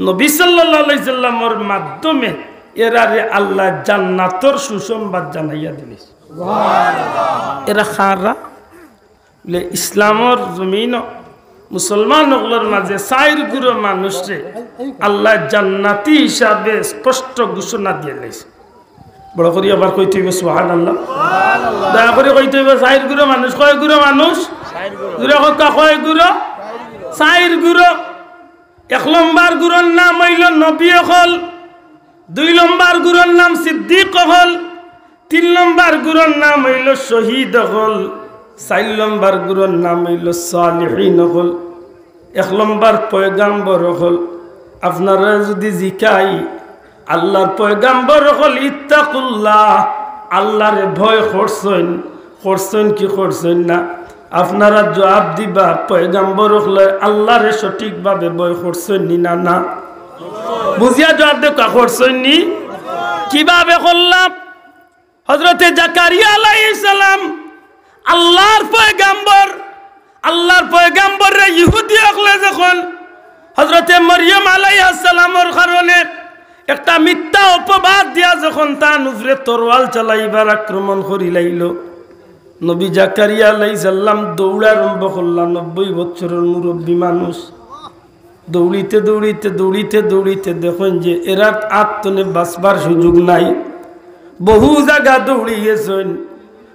নবী সাল্লাল্লাহু আলাইহি সাল্লামর মাধ্যমে এরারে আল্লাহ জান্নাতর সুসংবাদ জানাইয়া দিলিস। এরা কারা? বুলে, ইসলামর জমিন মুসলমান অকলর মাঝে চাইর গুরু মানুষরে আল্লাহ জান্নাতি হিসাবে স্পষ্ট ঘোষণা দিয়া লাইছে। বড় করি আবার কইতে অইবো সুবহানাল্লাহ। দয়া করি কইতে অইবো, চাইর গুরু মানুষ, কয় গুরু মানুষ? জোরে কউক্কা, কয় গুরু? চাইর গুরু। এক লম্বর গুরুর নাম অইলো নবী অকল, দুই লম্বর গুরুর নাম সিদ্দিক অকল, তিন লম্বর গুরুর নাম অইলো শহীদ অকল, চাইর লম্বর গুরুর নাম অইলো সালিহিন অকল। এক লম্বর পয়গাম্বর অকল। আপনারারে যদি জিকাই, আল্লাহর পয়গাম্বর অকল ইত্তাকুল্লাহ, আল্লাহরে ভয় করছইন, করছইন কি করছইন না? আপনারা জুয়াব দিবা, পয়গাম্বর অকলে আল্লাহরে সঠিকভাবে ভয় করছইন নি না? না। বুঝিয়া জুয়াব দেউক্কা, করছইন নি? কিভাবে করলা? হযরতে জাকারিয়া আলাইহিস সালাম আল্লাহর পয়গাম্বর, আল্লাহর পয়গাম্বররে ইহুদি অকলে যখন হযরতে মরিয়ম আলাইহাস সালামর কারণে একটা মিথ্যা অপবাদ দিয়া যখন তান উপরে তরোয়াল চালাইবার আক্রমণ করিলাইলো, নবী জাকারিয়া আলাইহিস সালাম দৌড়া আরম্ভ করলা। নব্বই বছরর মুরব্বী মানুষ, দৌড়িতে দৌড়িতে দৌড়িতে দৌড়িতে দেখইন যে এরার আত তনে বাঁচবার সুযোগ নাই। বহু জাগা দৌড়ি গেছইন,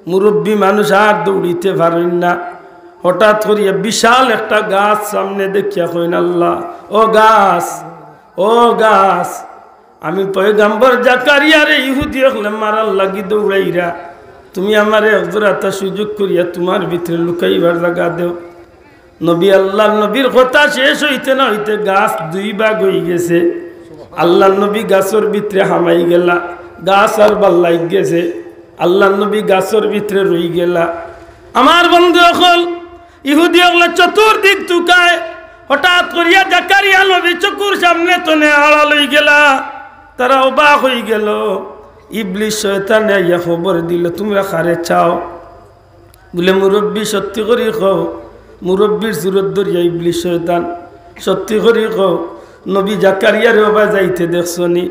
মুরব্বী মানুষ আর দৌড়িতে পারইন না। হঠাৎ করিয়া বিশাল একটা গাছ সামনে দেখিয়া কইন, "আল্লাহ, ও গাছ, ও গাছ, আমি পয়গাম্বর জাকারিয়ারে ইহুদি অকলে মারার লাগি দৌড়াইরা, তুমি আমারে একজোড়াটা সুযোগ করিয়া তুমার ভিতরে লুকাইবার জাগা দেও।" নবী, আল্লার নবীর কথা শেষ অইতে না অইতে গাছ দুই ভাগ অইগেছে। আল্লার নবী গাছর ভিতরে হামাই গেলা, গাছ আর বাল্লাইগেছে। আল্লার নবী গাছর ভিতরে রইগেলা। আমার বন্ধু অকল, ইহুদি অকলে চতুর্দিক তুকায়, হঠাৎ করিয়া জাকারিয়া নবী চকুর সামনে তনে আড়াল অইগেলা। তারা অবাক অইগেল। ইবলিস শয়তানে আইয়া খবর দিল, "তুমরা কারে চাও?" বুলে, "মুরব্বি, সত্যি করি কও।" মুরব্বির সুরত ধরিয়া ইবলিস শয়তান, "সত্যি করি কও, নবী জাকারিয়ারে অবায় যাইতে দেখছো নি?"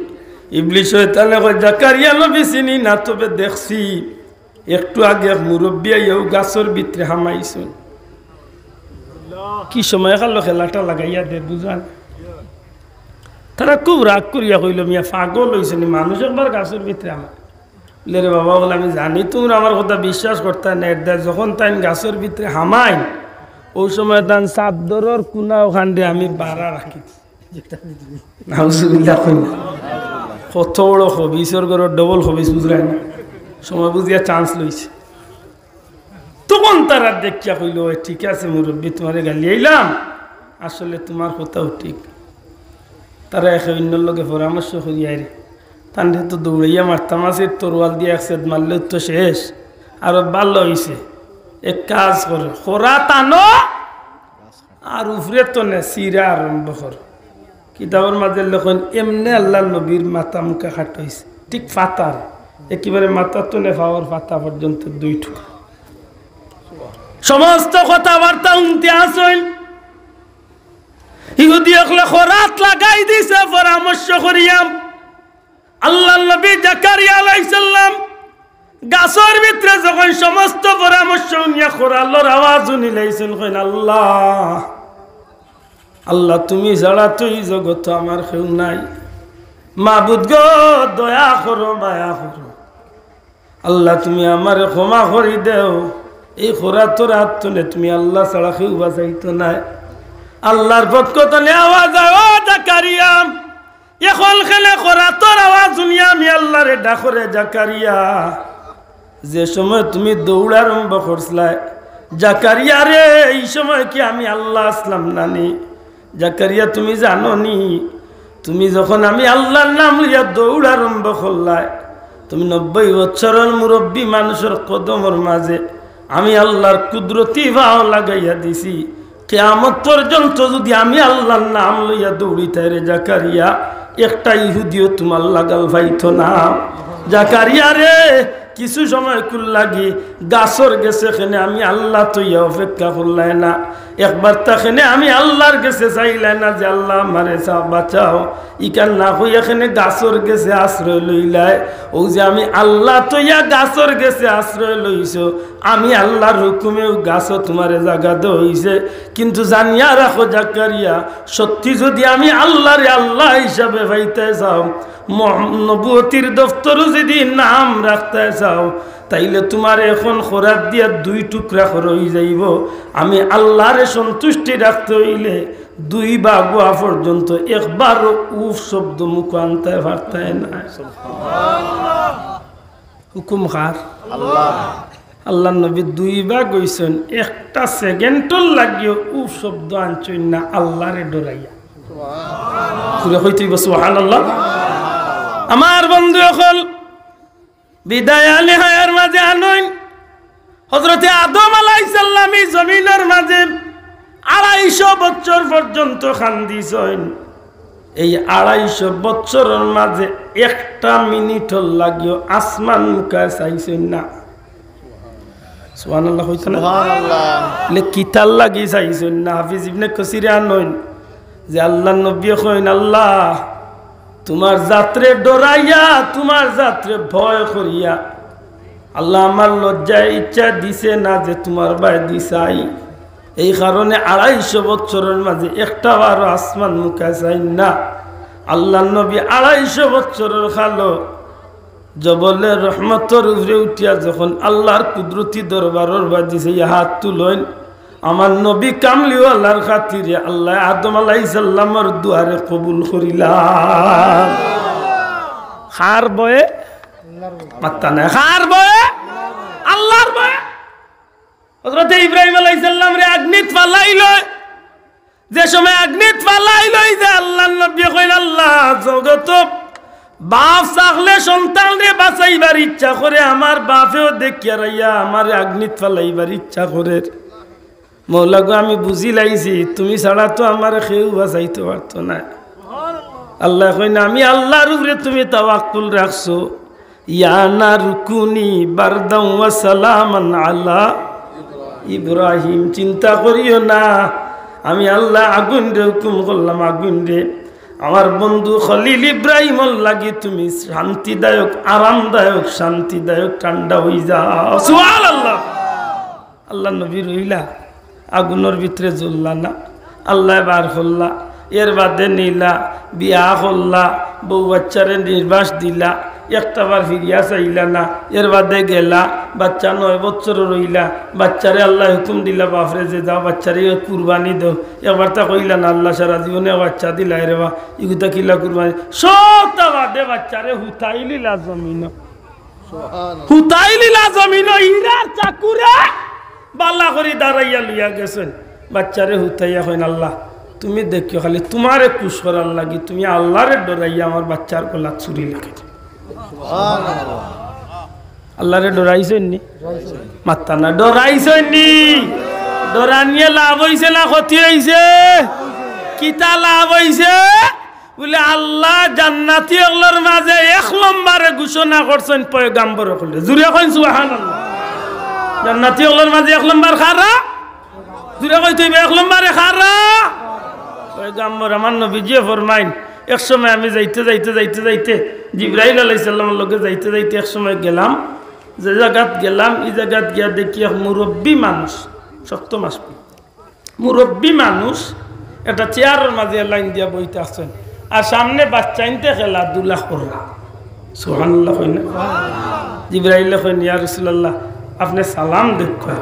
ইবলিস শয়তানে কয়, "জাকারিয়া নবী চিনি না, তবে দেখছি। একটু আগে এক মুরব্বি আইয়া অউ গাছর ভিতরে হামাইছইন।" কি সময় কালো খেলাটা লাগাইয়া দে, বুঝইন? তারা খুব রাগ করিয়া কইল, "মিয়া পাগল অইছো নি? মানুষ একবার গাছর ভিতরে হামায়।" বুলে, "রে বাবা, বুলে, আমি জানি তুমরা আমার কথা বিশ্বাস করতায় না। এর দায় যখন তাইন গাছর ভিতরে হামাইন, অউ সময় তান চাদ্দরর কুনা অখানরে আমি বাড়া রাখি।" নাউজুবিল্লাহ কইন না। কত বড় খবিছর ঘরর ডবল খবিছ, বুঝরায় না? সময় বুঝিয়া চান্স লইছে। তখন তারা দেখিয়া কইল, "ওই ঠিক আছে মুরব্বি, তুমারে গালি আইলাম, আসলে তুমার কথাও ঠিক।" তারা একে অইন্যর লগে পরামর্শ করিয়া রে, "তানরে তো দৌড়াইয়া মারতাম আছে, তরোয়াল দিয়া এক ছেদ মারলে তো শেষ, আরো ভালা অইছে, এক কাজ করো, খরা টানো, আর উপরে তনে চিরা আরম্ভ করো।" কিতাবর মাঝে লেখইন, এমনে আল্লার নবীর মাথা মুখা কাটা অইছে, ঠিক পাতার, একেবারে মাথা তনে পাওর পাতা পর্যন্ত দুই টুকরা। সমস্ত কথাবার্তা হুনতে আছইন। ইহুদি অকলে খরাত লাগাই দিছে পরামর্শ করিয়া। আল্লার নবী জাকারিয়া আলাইহিস সালাম গাছর ভিতরে যখন সমস্ত পরামর্শ হুনিয়া খরালর আওয়াজ হুনিলাইছইন, কইন, "আল্লাহ, আল্লাহ, তুমি ছাড়া তো ই জগতো আমার কেউ নাই। মাবুদ গো, দয়া করো, মায়া করো। আল্লাহ, তুমি আমারে ক্ষমা করি দেও। এই খরাতর আত তনে তুমি আল্লাহ ছাড়া কেউ বাঁচাইতো নায়।" আল্লার পক্ষ তনে আওয়াজ আয়, "ও জাকারিয়া, এখন কেনে খরাতর আওয়াজ হুনিয়া আমি আল্লারে ডাকরে জাকারিয়া?" যে সময় তুমি দৌড় আরম্ভ করছলায়, জাকারিয়া রে, এই সময় কি আমি আল্লাহ আছলাম না নি? জাকারিয়া, তুমি জানো নি, তুমি যখন আমি আল্লার নাম লইয়া দৌড় আরম্ভ করলায়, তুমি নব্বই বছরর মুরব্বি মানুষর কদমর মাঝে আমি আল্লার কুদরতি পাও লাগাইয়া দিছি। কিয়ামত পর্যন্ত যুদি আমি আল্লার নাম লইয়া দৌড়িতায় রে জাকারিয়া, একটা ইহুদিও তুমার লাগাল পাইতো না। জাকারিয়া রে, কিছু সময় কুর লাগি গাছর গেছে কেনে আমি আল্লাহ তইয়া অপেক্ষা করলায় না, একবারতা কেনে আমি আল্লার গেছে চাইলায় না যে, "আল্লাহ, আমারে চা-, বাঁচাও।" ইখান না কইয়া কেনে গাছর গেছে আশ্রয় লইলায়। অউ যে আমি আল্লাহ তইয়া গাছর গেছে আশ্রয় লইছো, আমি আল্লার হুকুমেউ গাছো তুমারে জাগা দেওয়া অইছে, কিন্তু জানিয়া রাখো জাকারিয়া, সত্যি যুদি আমি আল্লারে আল্লাহ হিসাবে পাইতায় চাও, মহ-, নবুয়তির দফতরো যুদি নাম রাখতায় চাও, তাইলে তুমারে এখন খরাত দিয়া দুই টুকরা করা অইযাইবো। আমি আল্লারে সন্তুষ্টি রাখতে অইলে দুই ভাগ অওয়া পর্যন্ত একবারও উফ শব্দ মুখো আনতায় পারতায় না। হুকুম কার? আল্লাহ। আল্লার নবী দুই ভাগ অইছইন, একটা সেকেন্ডর লাগিও উফ শব্দ আনছইন না আল্লারে ডরাইয়া। জুরে কইতে অইবো সুবহানাল্লাহ। আমার বন্ধু অকল, বিদায় আলী হায়ার মাঝে আনইন, হযরতে আদম আলাইহিস সালাম ই জমিনর মাঝে আড়াইশো বছর পর্যন্ত কান্দিছইন। এই আড়াইশো বছরর মাঝে একটা মিনিটর লাগিও আসমান মুখায় চাইছইন না। সুবহানাল্লাহ কইতা না? সুবহানাল্লাহ। লে কিতার লাগি চাইছইন না? হাফিজ ইবনে কাসিরে আনইন যে আল্লার নবীয়ে কইন, "আল্লাহ, তুমার জাতরে ডরাইয়া, তুমার জাতরে ভয় করিয়া, আল্লাহ আমার লজ্জায় ইচ্ছা দিছে না যে তুমার বায়দি চাই।" এই কারণে আড়াইশো বছরর মাঝে একটা বারও আসমান মুখায় চাইন না। আল্লার নবী আড়াইশো বছরর কালো জবলে রহমতর উপরে উঠিয়া যখন আল্লার কুদরতি দরবারর বায়দি চাইয়া হাত তুলইন, আমার নবী কামলিওয়ালার খাতিরে আল্লায় আদম আলাইহিস সালামর দোয়ারে কবুল করিলা। কার ভয়ে? মাত্তা নাই। কার ভয়ে? আল্লাহর ভয়ে হযরতে ইব্রাহিম আলাইহিস সালামরে আগ্নিত ফালাইল। যে সময় আগ্নিত ফালাইল, যে আল্লাহর নবী কইন, "আল্লাহ, জগত বাপ চাকলে সন্তানরে বাঁচাইবার ইচ্ছা করে, আমার বাপেও দেখিয়া রাইয়া আমারে আগ্নিত ফালাইবার ইচ্ছা করের।" মৌলা গো, আমি বুঝিলাইছি, তুমি ছাড়া তো আমারে কেউ বাঁচাইতে পারতো না। আল্লায় কইন, "আমি আল্লাহর উপরে তুমি তাওয়াক্কুল রাখছো।" "ইয়া নারু কুনি বারদাও ওয়া সালামান আলা ইব্রাহিম।" চিন্তা করিও না, আমি আল্লাহ আগুনরে হুকুম করলাম, আগুনরে, আমার বন্ধু খলিল ইব্রাহিমর লাগি তুমি শান্তিদায়ক, আরামদায়ক, শান্তিদায়ক ঠান্ডা অই যাও। সুবহানাল্লাহ। আল্লাহর নবী রইলা, আগুনর ভিতরে জ্বললা না, আল্লায় বার করলা, এর বাদে নিলা, বিয়া করলা, বউ বাচ্চারে নির্বাস দিলা, একটা বার ফিরিয়া চাইলা না, এর বাদে গেলা, বাচ্চা নয় বছর রইলা, বাচ্চারে আল্লায় হুকুম দিলা, বাপরে যে যাও বাচ্চারে কুরবানি দেও, একবার তা কইলা না, "আল্লাহ সারা জীবনে বাচ্চা দিলা রে বা, ইগুতা কিলা কুরবানি?" সবটা বাদে বাচ্চারে হুতাইলিলা জমিন। হুতাইলিলা জমিন, হীরার চাকুরে বালা করি দাঁড়াইয়া লইয়া গেছইন। বাচ্চারে হুতাইয়া কইন, "আল্লাহ, তুমি দেখিও, খালি তুমারে খুশ করার লাগি তুমি আল্লাহরে ডরাইয়া আমার বাচ্চার গলাত ছুরি লাগাই দিও।" আল্লাহরে ডরাইছইন নি? মাত্তা না, ডরাইছইন নি? ডরানিয়ে লাভ অইছে না ক্ষতি অইছে? কিতা লাভ অইছে? বুলে, আল্লাহ জান্নাতি অকলর মাঝে এক নম্বরে ঘোষণা করছইন পয়গাম্বর অকলরে। জুরে কইন সুবহানাল্লাহ। জান্নাতি অকলর মাঝে এক নম্বর কারা? জুরে কইতে অইবো, এক নম্বরে কারা? পয়গাম্বর। আমার নবীজিয়ে ফরমাইন, এক সময় আমি যাইতে, যাইতে, যাইতে, যাইতে, জিব্রাইল আলাইহিস সালামর লগে যাইতে, যাইতে এক সময় গেলাম, যে জাগাত গেলাম, ই জাগাত গিয়া দেখি এক মুরব্বি মানুষ, শক্ত মাসপি, মুরব্বি মানুষ একটা চেয়ারর মাঝে লাইন দিয়া বইতা আছইন, আর সামনে বাচ্চাইন্তে খেলাধুলা কররা। সুবহানাল্লাহ কইন না? জিব্রাইলে কইন, "ইয়া রাসূলুল্লাহ, আপনে সালাম দেউক্কা।"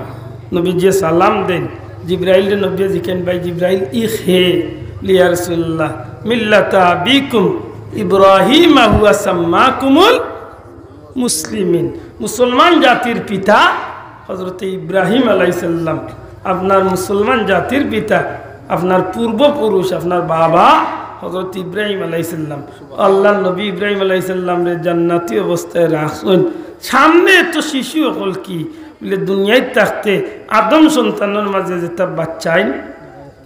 নবীজিয়ে সালাম দেইন। জিব্রাইলরে নবীয়ে জিকাইন, "ভাই জিব্রাইল, ই কে?" "ইয়া রাসূলুল্লাহ, মিল্লাতা আবিকুম ইব্রাহিমা হুয়া সাম্মাকুমুল মুসলিমিন।" মুসলমান জাতির পিতা হযরতে ইব্রাহিম আলাইহিস সালাম, আপনার মুসলমান জাতির পিতা, আপনার পূর্বপুরুষ, আপনার বাবা হযরতে ইব্রাহিম আলাইহিস সালাম। আল্লাহর নবী ইব্রাহিম আলাইহিস সালামরে জান্নাতি অবস্থায় রাখছইন। সামনে তো শিশু অকল কি, বুলে দুনিয়াত থাকতে আদম সন্তানর মাঝে যেতা বাচ্চাইন,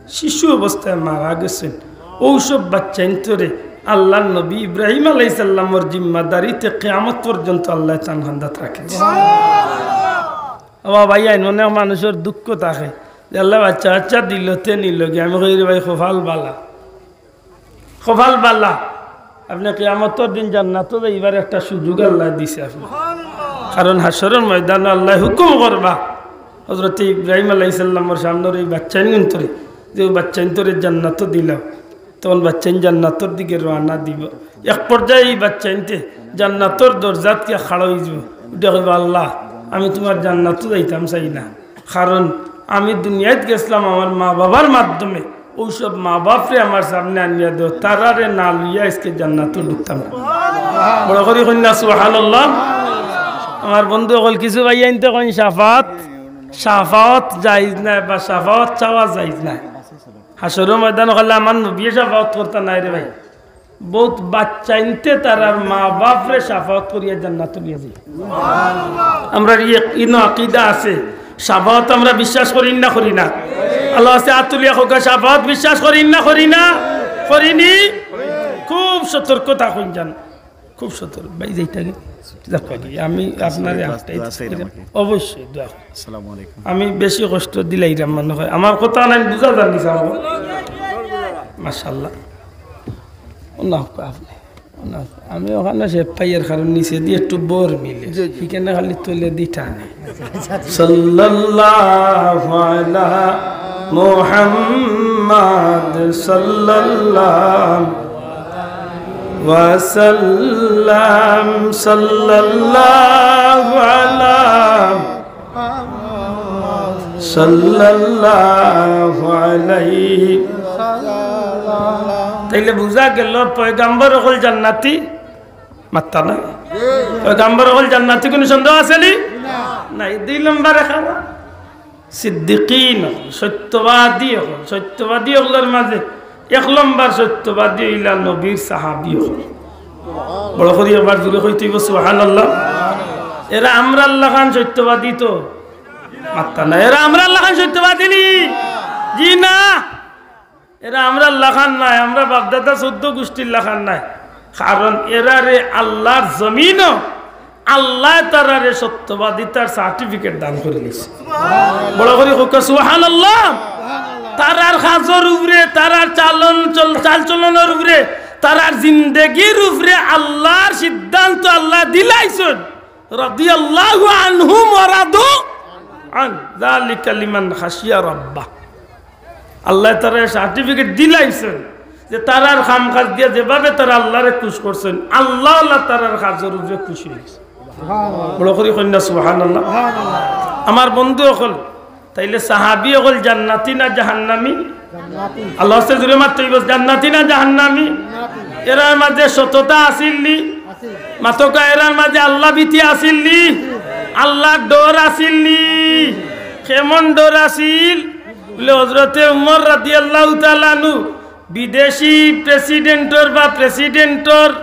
শিশু অবস্থায় মারা গেছইন, অউ সব বাচ্চাইন্তরে আল্লাহর নবী ইব্রাহিম আলাইহিস সালামর জিম্মাদারিতে কিয়ামত পর্যন্ত আল্লায় তান কান্দাত রাখি দিছইন। ও ভাইয়াইন, অনেক মানুষর দুঃখ থাকে যে আল্লায় বাচ্চা কাচ্চা দিলো তে নিলো গি, আমি কই, "রে ভাই, কপাল বালা, কপাল বালা।" আপনে কিয়ামতর দিন জান্নাতো যাইবার একটা সুযোগ আল্লায় দিছে আপনারে। কারণ হাশরর ময়দানো আল্লায় হুকুম করবা, হযরতে ইব্রাহিম আলাইহিস সালামর সামনর এই বাচ্চাইনগুন্তরে, যে অউ বাচ্চাইন্তরে জান্নাতো দিলাও, তখন বাচ্চাইন জান্নাতর দিকে রওয়ানা দিবো। এক পর্যায়ে ই বাচ্চাইন্তে জান্নাতর দরজাত গিয়া খাড়া অইযিবো, উঠিয়া কইবো, "আল্লাহ, আমি তুমার জান্নাতো যাইতাম চাই না, কারণ আমি দুনিয়াত গেছলাম আমার মা-বাবার মাধ্যমে, অউ সব মা-বাপরে আমার সামনে আনিয়া দেও, তারারে না লইয়া আইজকে জান্নাতো ঢুকতাম না।" বড় করি কইন না সুবহানাল্লাহ। আমার বন্ধু অকল, কিছু ভাইয়াইন্তে কইন শাফাআত, শাফাআত জায়েজ নায় বা শাফাআত চাওয়া জায়েজ নায়। হাশরর ময়দানো খালি আমার নবীয়ে শাফাআত করতা নায় রে ভাই, বউত বাচ্চাইন্তে তারার মা-বাপরে শাফাআত করিয়া জান্নাতো নিয়া যায়। আমরার ইয়াকিন ও আকিদা আছে, শাফাআত আমরা বিশ্বাস করি না, করি না? আল্লাহ আছে, আত তুলিয়া কউক্কা, শাফাআত বিশ্বাস করি না, করি না? করি নি? খুব সতর্ক থাকইন যান, খুব সতর্ক। ভাই, যাইতা কি? যাক ভাই, আমি আপনারে আটকাই দিছি। অবশ্যই দোয়া। আসসালামু আলাইকুম। আমি বেশি কষ্ট দিলাইরাম মনে হয়, আমার কথা নাই বুঝা যার নি স্যার? মাশাআল্লাহ। অন্য আপনি, অন্য, আমি ওখানো সে পাইয়ার কারণ নিচে দি একটু বর মিলে, জি, জি। এখানো খালি তলে দি টানে। সাল্লাল্লাহু আলা মুহাম্মাদ সাল্লাল্লাহু ওয়াসাল্লাম, সাল্লাল্লাহু আলা, সাল্লাল্লাহু আলাইহি। তাইলে বুঝা গেল পয়গাম্বর অকল জান্নাতি, মাত্তা না? পয়গাম্বর অকল জান্নাতি, কুনু সন্দেহ আছে নি? নাই, দুই নম্বরে কারা? সিদ্দিকিন অকল, সত্যবাদী অকল। সত্যবাদী অকলর মাঝে এক নম্বর সত্যবাদী অইলা নবীর সাহাবী অকল। বড় করি একবার জোরে কইতে অইবো, সুবহানাল্লাহ। এরা আমরার লাখান সত্যবাদী তো? মাত্তা না। এরা আমরার লাখান সত্যবাদী নি? জি না। এরা আমরার লাখান নায়, আমরা বাপদাদা চৌদ্দ গুষ্টির লাখান নায়। কারণ এরারে আল্লার জমিনো আল্লায় তারারে সত্যবাদিতার certificate দান করি দিছে। বড় করি কউক্কা সুবহানাল্লাহ। তারার কাজর উপরে, তারার চালন চল-, চালচলনর উপরে, তারার জিন্দেগির উপরে আল্লার সিদ্ধান্ত আল্লায় দিলাইছইন। রাদিয়াল্লাহু আনহুম ওয়া রাদু আন, যালিকা লিমান খাশিয়া রাব্বাহ। আল্লায় তারারে certificate দিলাইছইন যে তারার কাম কাজ দিয়া যেভাবে তারা আল্লারে খুশ করছইন, আল্লাহ, আল্লাহ তারার কাজর উপরে খুশি অইছে। বড় করি কইন না সুবহানাল্লাহ। আমার বন্ধু অকল, তাইলে সাহাবী অকল জান্নাতি না জাহান্নামি? আল্লার ওয়াস্তে জোরে মাততে অইবো, জান্নাতি না জাহান্নামি? এরার মাঝে সততা আছিল নি? মাতউক্কা, এরার মাঝে আল্লা ভীতি আছিল নি? আল্লার ডর আছিল নি? কেমন ডর আছিল? বুলে হযরতে উমর রাদিয়াল্লাহু তাআলা আনহু বিদেশি প্রেসিডেন্টর বা প্রেসিডেন্টর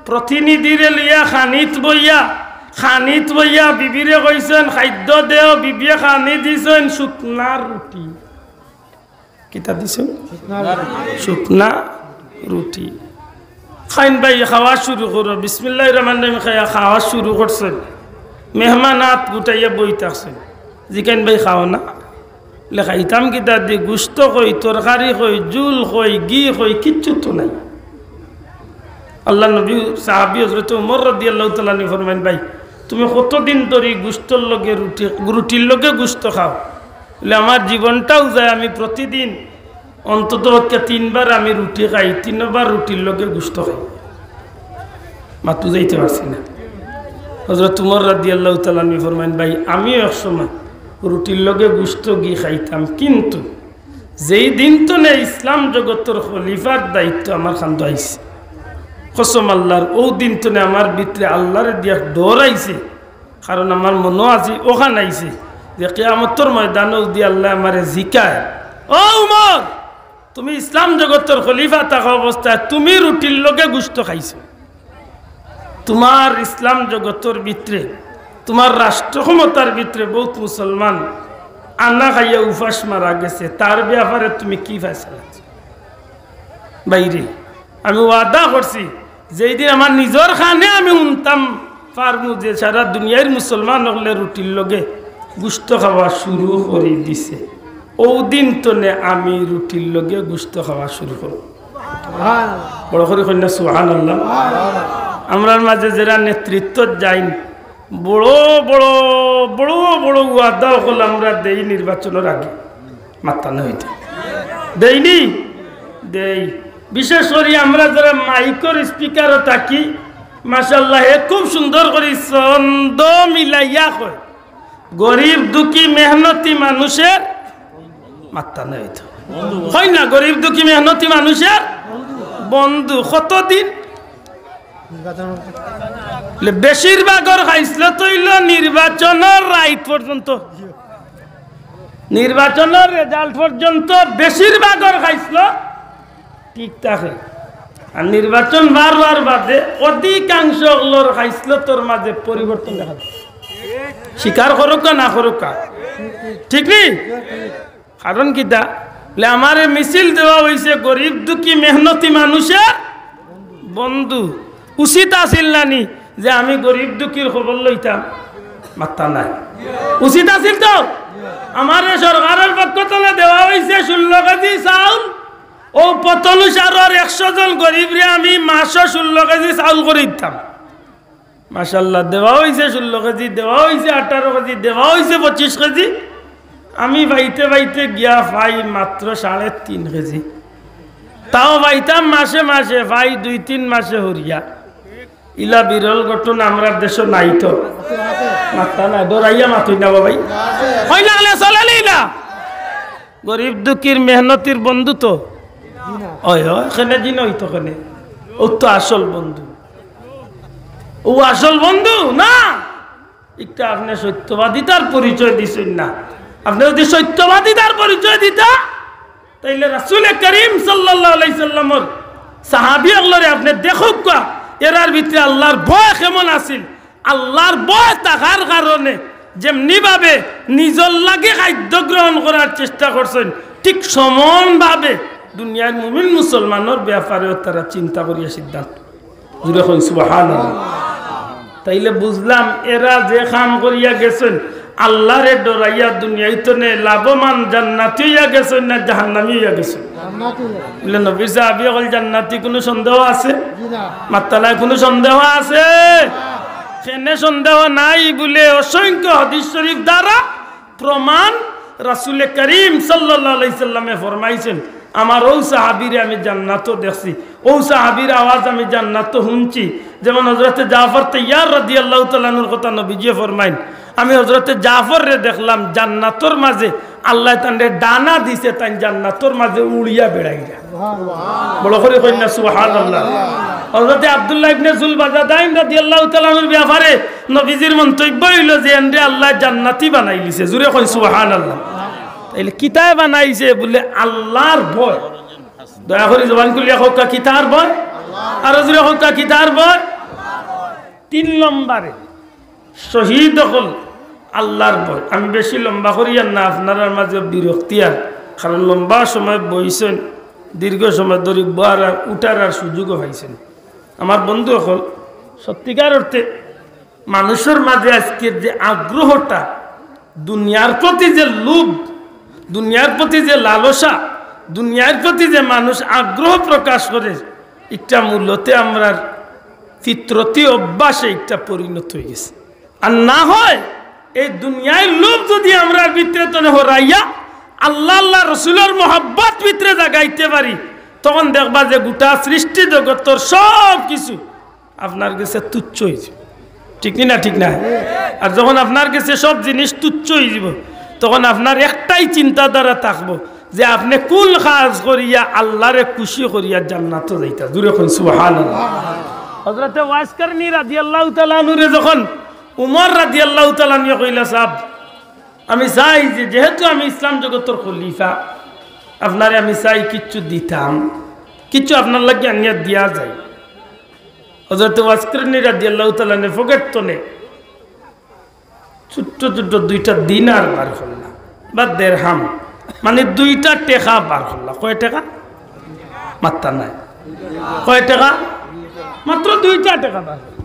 প্রতিনিধিরে লইয়া খানিত বইয়া, খানিত বইয়া বিবিরে কইছইন, "খাদ্য দেও।" বিবিয়ে খানি দিছইন শুকনা রুটি। কিতা দিছইন? শুকনা রুটি। কইন, "ভাই, খাওয়া শুরু করো।" বিসমিল্লাহির রহমানির রহিম খাইয়া খাওয়া শুরু করছইন। মেহমান আত গুটাইয়া বই থাকছইন। জিকাইন, "ভাই, খাও না?" বুলে, "খাইতাম কিতা দি? গুস্ত কই, তরকারি কই, জুল কই, ঘি কই, কিচ্ছু তো নাই।" আল্লার নবী, সাহাবী হযরতে উমর রাদিয়াল্লাহু তাআলা আনহু ফরমাইন, "ভাই, তুমি কতদিন ধরি গুস্তর লগে রুটি, রুটির লগে গুস্ত খাও?" বুলে, "আমার জীবনটাউ যায়, আমি প্রতিদিন অন্তত পক্ষে তিনবার আমি রুটি খাই, তিনবার রুটির লগে গুস্ত খাই।" মাতু যাইতে পারছি না। হযরত উমর রাদিয়াল্লাহু তাআলা আনহু ফরমাইন, "ভাই, আমিও এক সময় রুটির লগে গুস্ত ঘি খাইতাম, কিন্তু যেই দিন তনে ইসলাম জগতর খলিফার দায়িত্ব আমার কান্দো আইছে, কসম আল্লার, অউ দিন তনে আমার ভিতরে আল্লারে দিয়া ডর আইছে।" কারণ আমার মনো আছে, অখান আইছে যে কিয়ামতর ময়দানো যুদি আল্লায় আমারে জিকায়, "ও উমর, তুমি ইসলাম জগতর খলিফা থাকা অবস্থায় তুমি রুটির লগে গুস্ত খাইছো, তুমার ইসলাম জগতর ভিতরে, তুমার রাষ্ট্র ক্ষমতার ভিতরে বউত মুসলমান আনা খাইয়া উপাস মারা গেছে, তার ব্যাপারে তুমি কি ফয়সালা দিছো?" ভাইরে, আমি ওয়াদা করছি, যেই দিন আমার নিজর কানে আমি হুনতাম পারমু যে সারা দুনিয়ার মুসলমান অকলে রুটির লগে গুস্ত খাওয়া শুরু করি দিছে, অউ দিন তনে আমি রুটির লগে গুস্ত খাওয়া শুরু করমু। বড় করি কইন না সুবহানাল্লাহ। আমরার মাঝে যেরা নেতৃত্বত যাইন, বড় বড়, বড় বড় ওয়াদা অকল আমরা দেই নির্বাচনর আগে। মাত্তা না অইতে। দেই নি? দেই। বিশেষ করি আমরা যেরা মাইকর স্পিকারো থাকি, মাশাআল্লাহ, হে খুব সুন্দর করি ছন্দ মিলাইয়া কয়, "গরিব দুঃখী মেহনতি মানুষের," মাত্তা না অইতে। কইন না, "গরিব দুঃখী মেহনতি মানুষের বন্ধু।" কতদিন? বুলে, বেশিরভাগর খাইছলত অইলো নির্বাচনর রাইত পর্যন্ত, নির্বাচনর result পর্যন্ত বেশিরভাগর খাইছলত ঠিক থাকে। আর নির্বাচন বার অওয়ার বাদে অধিকাংশ অকলর খাইছলতর মাঝে পরিবর্তন দেখা যায়। স্বীকার করউক্কা না করউক্কা, ঠিক নি? কারণ কিতা? বুলে, "আমারে মিছিল দেওয়া অইছে গরিব দুঃখী মেহনতি মানুষের বন্ধু।" উচিত আছিল না নি যে আমি গরিব দুঃখীর খবর লইতাম? মাত্তা নাই। উচিত আছিল তো? আমারে সরকারর পক্ষ তনে দেওয়া অইছে ষোল্ল কেজি চাউল, অউ পথ অনুসারর একশো জন গরিবরে আমি মাসো ষোল্ল কেজি চাউল করি দিতাম। মাশাআল্লাহ, দেওয়া অইছে ষোল্ল কেজি, দেওয়া অইছে আঠারো কেজি, দেওয়া অইছে পঁচিশ কেজি। আমি পাইতে পাইতে গিয়া পাই মাত্র সাড়ে তিন কেজি। তাও পাইতাম মাসে মাসে, পাই দুই তিন মাসে হরিয়া। ইলা বিরল ঘটনা আমরার দেশো নাই তো। মাত্তা নাই, ডরাইয়া মাতইন না বাবাই। কইন না কেনে চলে নি ইলা? গরিব দুঃখীর মেহনতির বন্ধু তো। অয়, অয়, কেনে জি না অইতো কেনে? অউ তো আসল বন্ধু। অউ আসল বন্ধু না। একটা আপনে সত্যবাদিতার পরিচয় দিছইন না। আপনে যুদি সত্যবাদিতার পরিচয় দিতা, তাইলে রাসূলে করিম সাল্লাল্লাহু আলাইহি সাল্লামর সাহাবী অকলরে আপনে দেখউক্কা, এরার ভিতরে আল্লাহর ভয় কেমন আছিল। আল্লাহর ভয় থাকার কারণে যেমনি ভাবে নিজর লাগি খাদ্য গ্রহণ করার চেষ্টা করছইন, ঠিক সমানভাবে দুনিয়ার মুমিন মুসলমানর ব্যাপারেও তারা চিন্তা করিয়া সিদ্ধান্ত। জুরে কইন সুবহানাল্লাহ। তাইলে বুঝলাম, এরা যে কাম করিয়া গেছইন, আল্লাহরে ডরাইয়া দুনিয়াইত নে লাভবান জান্নাতি অইয়া গেছইন না জাহান্নামি অইয়া গেছইন? বলে, নবীর সাহাবী অকল জান্নাতি, কুনু সন্দেহ আছে? মাত্তানায় কুনু সন্দেহ আছে? কেনে সন্দেহ নাই? বলে অসংখ্য হাদিস শরীফ দ্বারা প্রমাণ। রাসূলে করিম সাল্লাল্লাহু আলাইহি সাল্লামে ফরমাইছইন, আমার অউ সাহাবীরে আমি জান্নাতো দেখছি, অউ সাহাবীর আওয়াজ আমি জান্নাতো হুনছি। যেমন হযরতে জাফর তৈয়ার রাদিয়াল্লাহু তাআলা আনহুর কথা নবীজিয়ে ফরমাইন, আমি হযরতে জাফররে দেখলাম জান্নাতর মাঝে, আল্লায় তানরে ডানা দিছে, তাইন জান্নাতর মাঝে উড়িয়া বেড়াইরা। বড় করি কইন না সুবহানাল্লাহ। হযরতে আব্দুল্লাহ ইবনে জুল বাজাদাইন রাদিয়াল্লাহু তাআলা আনহুর ব্যাপারে নবীজির মন্তব্য অইলো যে, এনরে আল্লায় জান্নাতি বানাইলিছে। জুরে কইন সুবহানাল্লাহ। তাইলে কিতায় বানাইছে? বলে আল্লাহর ভয়। দয়া করি জবান খুলিয়া কউক্কা, কিতার ভয়? আরো জুরে কউক্কা, কিতার ভয়? তিন নম্বরে, শহীদ অকল আল্লাহর ভয়। আমি বেশি লম্বা করিয়ার না, আপনারার মাঝে বিরক্তি আর, কারণ লম্বা সময় বইছইন, দীর্ঘ সময় ধরি বওয়ার আর উঠার আর সুযোগও পাইছইন। আমার বন্ধু অকল, সত্যিকার অর্থে মানুষর মাঝে আজকের যে আগ্রহটা, দুনিয়ার প্রতি যে লোভ, দুনিয়ার প্রতি যে লালসা, দুনিয়ার প্রতি যে মানুষ আগ্রহ প্রকাশ করে, ইটা মূলত আমরার ফিতরতি অভ্যাসে ইটা পরিণত অইগেছে। আর না হয় এই দুনিয়ার লোভ যুদি আমরার ভিতরে তনে হরাইয়া আল্লাহ, আল্লাহ রসুলর মহব্বত ভিতরে জাগাইতে পারি, তখন দেখবা যে গোটা সৃষ্টি জগতর সব কিছু আপনার গেছে তুচ্ছ অইযিবো। ঠিক নি না? ঠিক না? আর যখন আপনার গেছে সব জিনিস তুচ্ছ অইযিবো, তখন আপনার একটাই চিন্তাধারা থাকবো যে আপনে কুন কাজ করিয়া আল্লাহরে খুশি করিয়া জান্নাতো যাইতা। জুরে কইন সুবহানাল্লাহ। হযরতে ওয়াইস করনী রাদিয়াল্লাহু তাআলা আনহুরে যখন উমর রাদিয়াল্লাহু তাআলা আনহুয়ে কইলা, সাব, আমি চাই যে যেহেতু আমি ইসলাম জগতর খলিফা, আপনারে আমি চাই কিচ্ছু দিতাম, কিচ্ছু আপনার লাগি আনিয়া দিয়া যাই। হযরতে ওয়াইস করনী রাদিয়াল্লাহু তাআলা আনহু পকেট তনে ছোট্ট ছোট্ট দুইটা দিনার বার করলা, বা দেরহাম, মানে দুইটা টেকা বার করলা। কয় টেকা? মাত্তা নাই। কয় টেকা? মাত্র দুইটা টেকা বার করলা।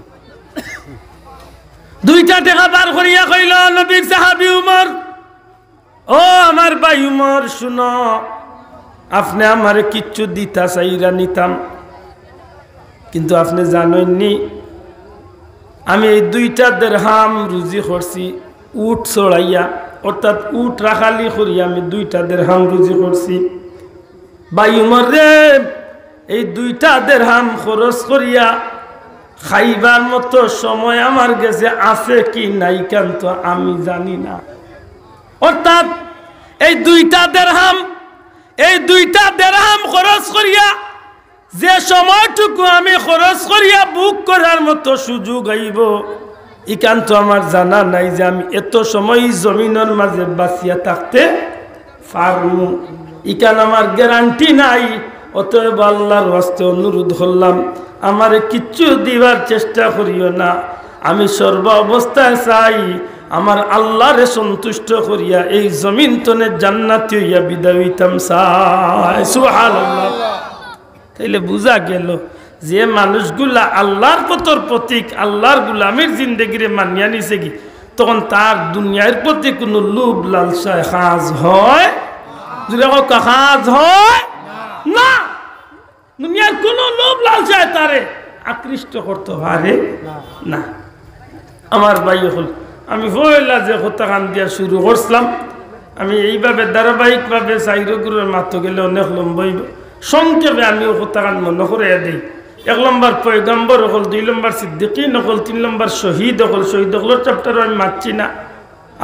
দুইটা টেকা বার করিয়া কইল, নবীর সাহাবী উমর, ও আমার ভাই উমর, শুনো, আপনে আমারে কিচ্ছু দিতা চাইরা নিতাম, কিন্তু আপনে জানইন নি, আমি এই দুইটা দেরহাম রুজি করছি উট চড়াইয়া, অর্থাৎ উট রাখালি করিয়া আমি দুইটা দেরহাম রুজি করছি। ভাই উমর রে, এই দুইটা দেরহাম খরচ করিয়া খাইবার মতো সময় আমার গেছে আছে কি নাই, ইখান তো আমি জানি না। অর্থাৎ এই দুইটা দেরহাম, এই দুইটা দেরহাম খরচ করিয়া যে সময়টুকু আমি খরচ করিয়া ভোগ করার মতো সুযোগ আইবো, ইখান তো আমার জানা নাই যে আমি এত সময় ই জমিনর মাঝে বাঁচিয়া থাকতে পারমু, ইখান আমার গ্যারান্টি নাই। অতএব আল্লাহর ওয়াস্তে অনুরোধ করলাম, আমারে কিচ্ছু দিবার চেষ্টা করিও না। আমি সর্ব অবস্থায় চাই আমার আল্লাহরে সন্তুষ্ট করিয়া এই জমিন তনে জান্নাতি অইয়া বিদায় অইতাম চাই। সুবহানাল্লাহ। তাইলে বুঝা গেল যে মানুষগুলা আল্লাহর পথর প্রতীক, আল্লাহর গুলামির জিন্দেগিরে মানিয়া নিছে কি, তখন তার দুনিয়ার প্রতি কুনু লোভ লালসায় কাজ হয়, জুরে কউক্কা, কাজ হয় না। দুনিয়ার কুনু লোভ লালসায় তারে আকৃষ্ট করতে পারে না। আমার ভাই অকল, আমি পয়লা যে কথাখান দিয়া শুরু করছিলাম, আমি এইভাবে ধারাবাহিকভাবে চাইরোগুরুর মাতো গেলে অনেক লম্বা অইবো। সংক্ষেপে আমি অউ কথাখান মনো করাইয়া দেই। এক নম্বর পয়গম্বর অকল, দুই নম্বর সিদ্দিকিন অকল, তিন নম্বর শহীদ অকল। শহীদ অকলর chapter-ও আমি মাতছি না,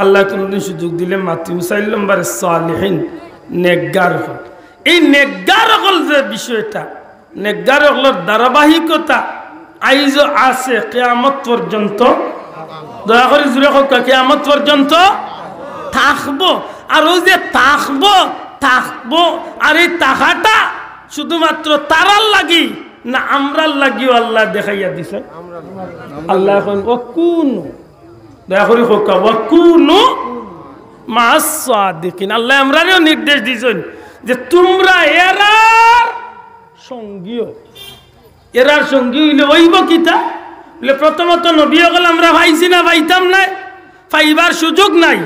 আল্লায় কুনুদিন সুযোগ দিলে মাতিমু। চাইর নম্বরে সালিহিন, নেকগার অকল। এই নেকগার অকল যে বিষয়টা, নেকগার অকলর ধারাবাহিকতা আইজও আছে, কিয়ামত পর্যন্ত দয়া করি জুরে কউক্কা, কিয়ামত পর্যন্ত থাকবো। আর অউ যে থাকবো, থাকবো, আর এই থাকাটা শুধুমাত্র তারার লাগি না, আমরার লাগিও আল্লায় দেখাইয়া দিছে। আল্লায় কইন, "ওয়াকুনু", দয়া করি কউক্কা, "ওয়াকুনু মা'আস সাদিকিন।" আল্লায় আমরারেও নির্দেশ দিছইন যে তুমরা এরার সঙ্গী অও। এরার সঙ্গী অইলে অইবো কিতা? বলে, প্রথমত নবী অকল আমরা পাইছি না, পাইতাম নায়, পাইবার সুযোগ নাই।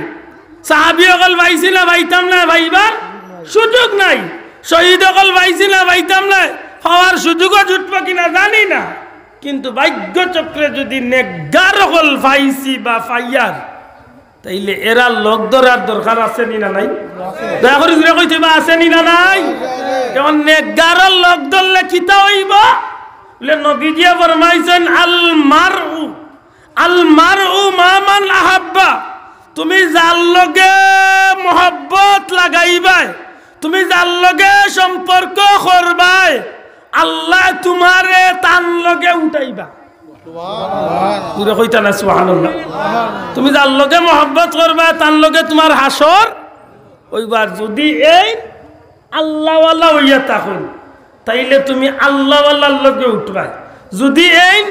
সাহাবী অকল পাইছি না, পাইতাম নায়, পাইবার সুযোগ নাই। শহীদ অকল পাইছি না, পাইতাম নায়, পাওয়ার সুযোগও জুটবো কিনা জানি না। কিন্তু ভাগ্যচক্রে যুদি নেকগার অকল পাইছি বা পাইয়ার, তাইলে এরার লগ ধরার দরকার আছে নি না নাই? দয়া করি জুরে কইতে বা আছে নি না নাই? এখন নেকগারর লগ ধরলে কিতা অইবো? বলে নবীজিয়ে ফরমাইছইন, "আল মারউ, আল মারউ মা মান আহাব্বা।" তুমি যার লগে মহব্বত লাগাইবায়, তুমি যার লগে সম্পর্ক করবায়, আল্লায় তুমারে তান লগে উঠাইবা। জুরে কইতা না সুবহানাল্লাহ? তুমি যার লগে মহব্বত করবায়, তান লগে তুমার হাশর অইবার। যুদি এইন আল্লাহওয়ালা অইয়া থাকইন, তাইলে তুমি আল্লাহওয়ালার লগে উঠবায়। যুদি এইন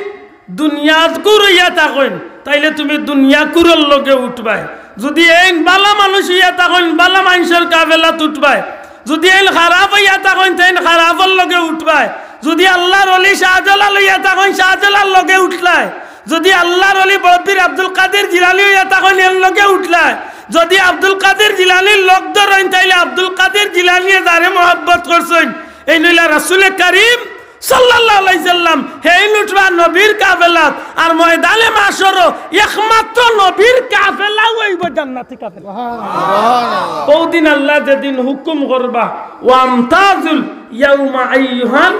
দুনিয়াকুর অইয়া থাকইন, তাইলে তুমি দুনিয়াকুরর লগে উঠবায়। যুদি এইন বালা মানুষ অইয়া থাকইন, বালা মানষর কাফেলাত উঠবায়। যুদি এইন খারাপ অইয়া থাকইন, তাইন খারাপর লগে উঠবায়। যুদি আল্লাহর অলি শাহজালাল অইয়া থাকইন, শাহজালালর লগে উঠলায়। যুদি আল্লাহর অলি বড় পীর আব্দুল কাদির জিলানী অইয়া থাকইন, এর লগে উঠলায়। যুদি আব্দুল কাদির জিলানীর লগ ধরইন, তাইলে আব্দুল কাদির জিলানীয়ে যারে মহব্বত করছইন, এইন অইলা রাসুলে করিম সাল্লাল্লাহু আলাইহি সাল্লাম, হেইন উঠবা নবীর কাফেলাত। আর ময়দানে মাশরো একমাত্র নবীর কাফেলাউ অইবো জান্নাতি কাফেলা। অউ দিন আল্লায় যেদিন হুকুম করবা, "ওয়ামতাজুল ইয়াউমা আইয়ুহাল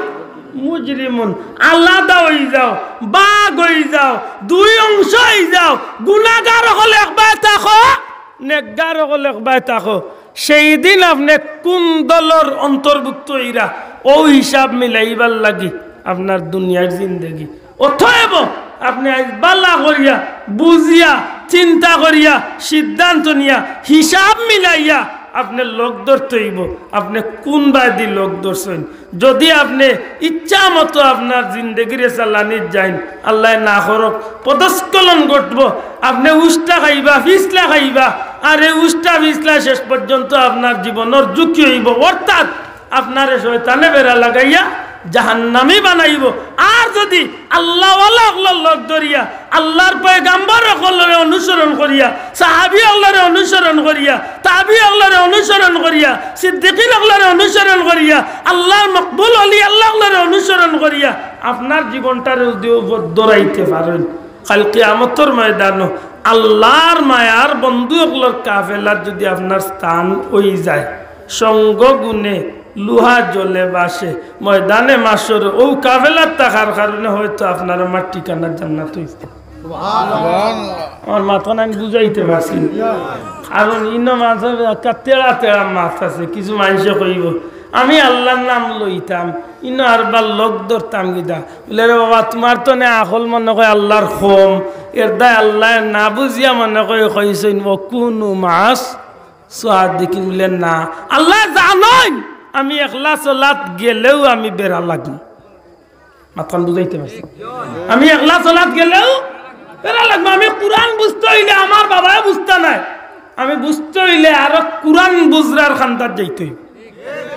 মুজরিমুন", আলাদা অই যাও, ভাগ অই যাও, দুই অংশ অই যাও, গুনাগার অকল একবায় থাকো, নেকগার অকল একবায় থাকো। সেই দিন আপনে কুন দলর অন্তর্ভুক্ত অইরা, অউ হিসাব মিলাইবার লাগি আপনার দুনিয়ার জিন্দেগি। অতএব আপনে আইজ বালা করিয়া, বুঝিয়া, চিন্তা করিয়া, সিদ্ধান্ত নিয়া, হিসাব মিলাইয়া আপনে লগ ধরতে অইবো। আপনে কুন বায়দি লগ ধরছইন? যুদি আপনে ইচ্ছা মতো আপনার জিন্দেগিরে চালানিত যাইন, আল্লায় না করউক, পদস্খলন ঘটবো। আপনে উষ্টা খাইবা, ফিছলা খাইবা, আর এই উষ্টা ফিছলা শেষ পর্যন্ত আপনার জীবনর ঝুঁকি অইবো। অর্থাৎ আপনারে শয়তানে বেড়া লাগাইয়া জাহান্নামী বানাইবো। আর যুদি আল্লাহওয়ালা অকলর লগ ধরিয়া, আল্লাহর পয়গাম্বর অকলরে অনুসরণ করিয়া, সাহাবী অকলরে অনুসরণ করিয়া, তাবি অকলরে অনুসরণ করিয়া, সিদ্দিকিন অকলরে অনুসরণ করিয়া, আল্লাহর মকবুল অলি আল্লাহ অকলরে অনুসরণ করিয়া আপনার জীবনটারে যুদি অউ পথ ধরাইতে পারইন, কাইল কিয়ামতর ময়দানো আল্লাহর মায়ার বন্ধু অকলর কাফেলাত যুদি আপনার স্থান অই যায়, সঙ্গ গুণে লুহা জলে ভাসে, ময়দানে মাশরো অউ কাফেলাত থাকার কারণে হয়তো আপনার আমার ঠিকানা জান্নাত অইছে। আমার মাত খান আমি বুঝাইতে পারছি না। কারণ ইনো মাত অইবো একটা তেড়া তেড়া মাত আছে, কিছু মানষে কইবো, "আমি আল্লাহর নাম লইতাম, ইনো আরবার লগ ধরতাম কিতা?" বলে, "রে বাবা, তুমার তো নে আকল মনে কয় আল্লাহর কম, এর দায় আল্লায় না বুঝিয়া মনে কয় কইছইন, 'ওয়াকুনু মা'আস সাদিকিন'।" বলে, "না, আল্লায় জানইন আমি একলা চলাত গেলেউ আমি বেড়া লাগি।" মাত খান বুঝাইতে পারছি? আমি একলা চলাত গেলেউ বেড়া লাগবো। আমি কুরআন বুঝতে অইলে আমার বাবায় বুঝতা নায়, আমি বুঝতে অইলে আরো কুরআন বুঝরার খান্দাত যাইতে অইবো।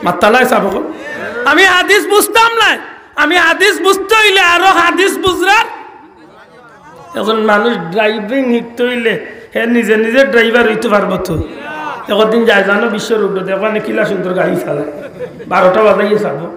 মাত্তালায় সাব অকল, আমি হাদিস বুঝতাম নায়, আমি হাদিস বুঝতে অইলে আরো হাদিস বুঝরার। একজন মানুষ driving শিখতে অইলে হে নিজে নিজে driver অইতে পারবো তো? একদিন যায় জানো বিশ্ব রোডো, দেখবা নে কিলা সুন্দর গাড়ি চালায়, বারোটা বাজাইয়া চাবো।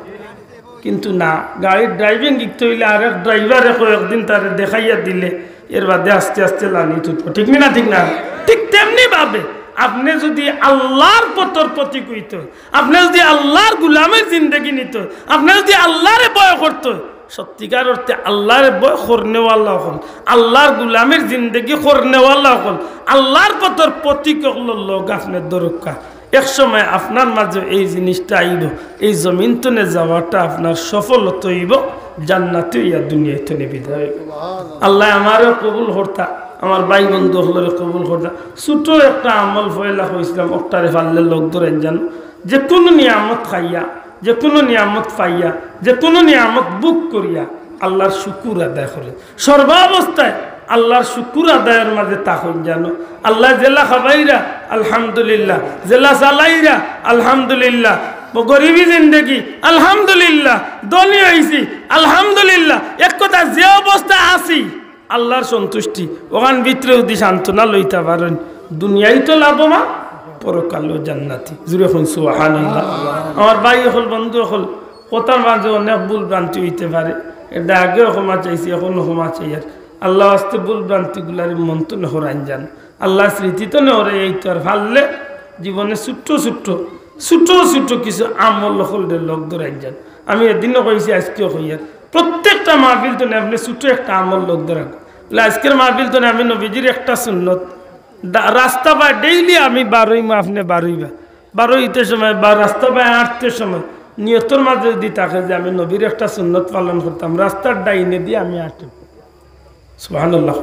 কিন্তু না, গাড়ির driving শিখতে অইলে আরেক driver এ কয়েকদিন তারে দেখাইয়া দিলে এর বাদে আস্তে আস্তে লানি তুলবো। ঠিক নি না? ঠিক না? ঠিক তেমনি ভাবে আপনে যুদি আল্লাহর পথর পথিক অইতে অয়, আপনে যুদি আল্লাহর গুলামির জিন্দেগি নিতে অয়, আপনে যুদি আল্লাহরে ভয় করতে অয়, সত্যিকার অর্থে আল্লাহরে ভয় করনেওয়ালা অকল, আল্লাহর গুলামির জিন্দেগি করনেওয়ালা অকল, আল্লাহর পথর পথিক অকলর লগ আপনে ধরউক্কা। এক সময় আপনার মাঝে এই জিনিসটা আইবো, এই জমিন তনে যাওয়াটা আপনার সফল অইবো, জান্নাতি অইয়া দুনিয়া তনে বিদায় অইবো। আল্লায় আমারেও কবুল করতা, আমার ভাই বন্ধু অকলরে কবুল করতা। ছোট একটা আমল পয়লা কইছিলাম, অটারে পারলে লগ ধরাইন যান। যে কোনো নিয়ামত খাইয়া, যে কোনো নিয়ামত পাইয়া, যে কোনো নিয়ামত ভোগ করিয়া আল্লাহর শুকুর আদায় করে। সর্বাবস্থায় আল্লাহর শুকুর আদায়ের মাঝে থাকইন যান। আল্লায় যেলা খাবাইরা, আলহামদুলিল্লাহ, যেলা চালাইরা, আলহামদুলিল্লাহ, গরিবি জিন্দেগি, আলহামদুলিল্লাহ, ধনী অইছি, আলহামদুলিল্লাহ। এক কথা, যে অবস্থায় আছি, আল্লাহর সন্তুষ্টি, অখান ভিতরে যদি সান্ত্বনা লইতা পারইন, দুনিয়াত তো লাভবান, পরকালও জান্নাতি। জুরে কইন সুবহানাল্লাহ। আমার ভাই অকল, বন্ধু অকল, কথার মাঝে অনেক ভুল ভ্রান্তি অইতে পারে, এর আগে ক্ষমা চাইছি, এখনো ক্ষমা চাইয়ার। আল্লাহ আস্তে ভুল ভ্রান্তিগুলারে মন তো নেহরাইন যান, আল্লাহ স্মৃতি তো নেহরাইয়া আইতো। আর পারলে জীবনে ছোট্ট ছোট্ট, ছোট্ট ছোট্ট কিছু আমল অকলরে লগ ধরাইন যান। আমি এদিনও কইছি, আজকেও কইয়ার, প্রত্যেকটা মাহফিল তো আপনে ছোট একটা আমল লগ ধরাইন। বলে, আজকের মাহফিল তো আমি নবীজির একটা সুন্নত, দা-, রাস্তা বায় ডেইলি আমি বারইমু, আপনে বারইবা, বারইতে সময় বা রাস্তা বায় আটতে সময় নিয়তর মাঝে যদি থাকে যে আমি নবীর একটা সুন্নত পালন করতাম, রাস্তার ডাইনে দিয়া আমি আটিম। সুবহানাল্লাহ।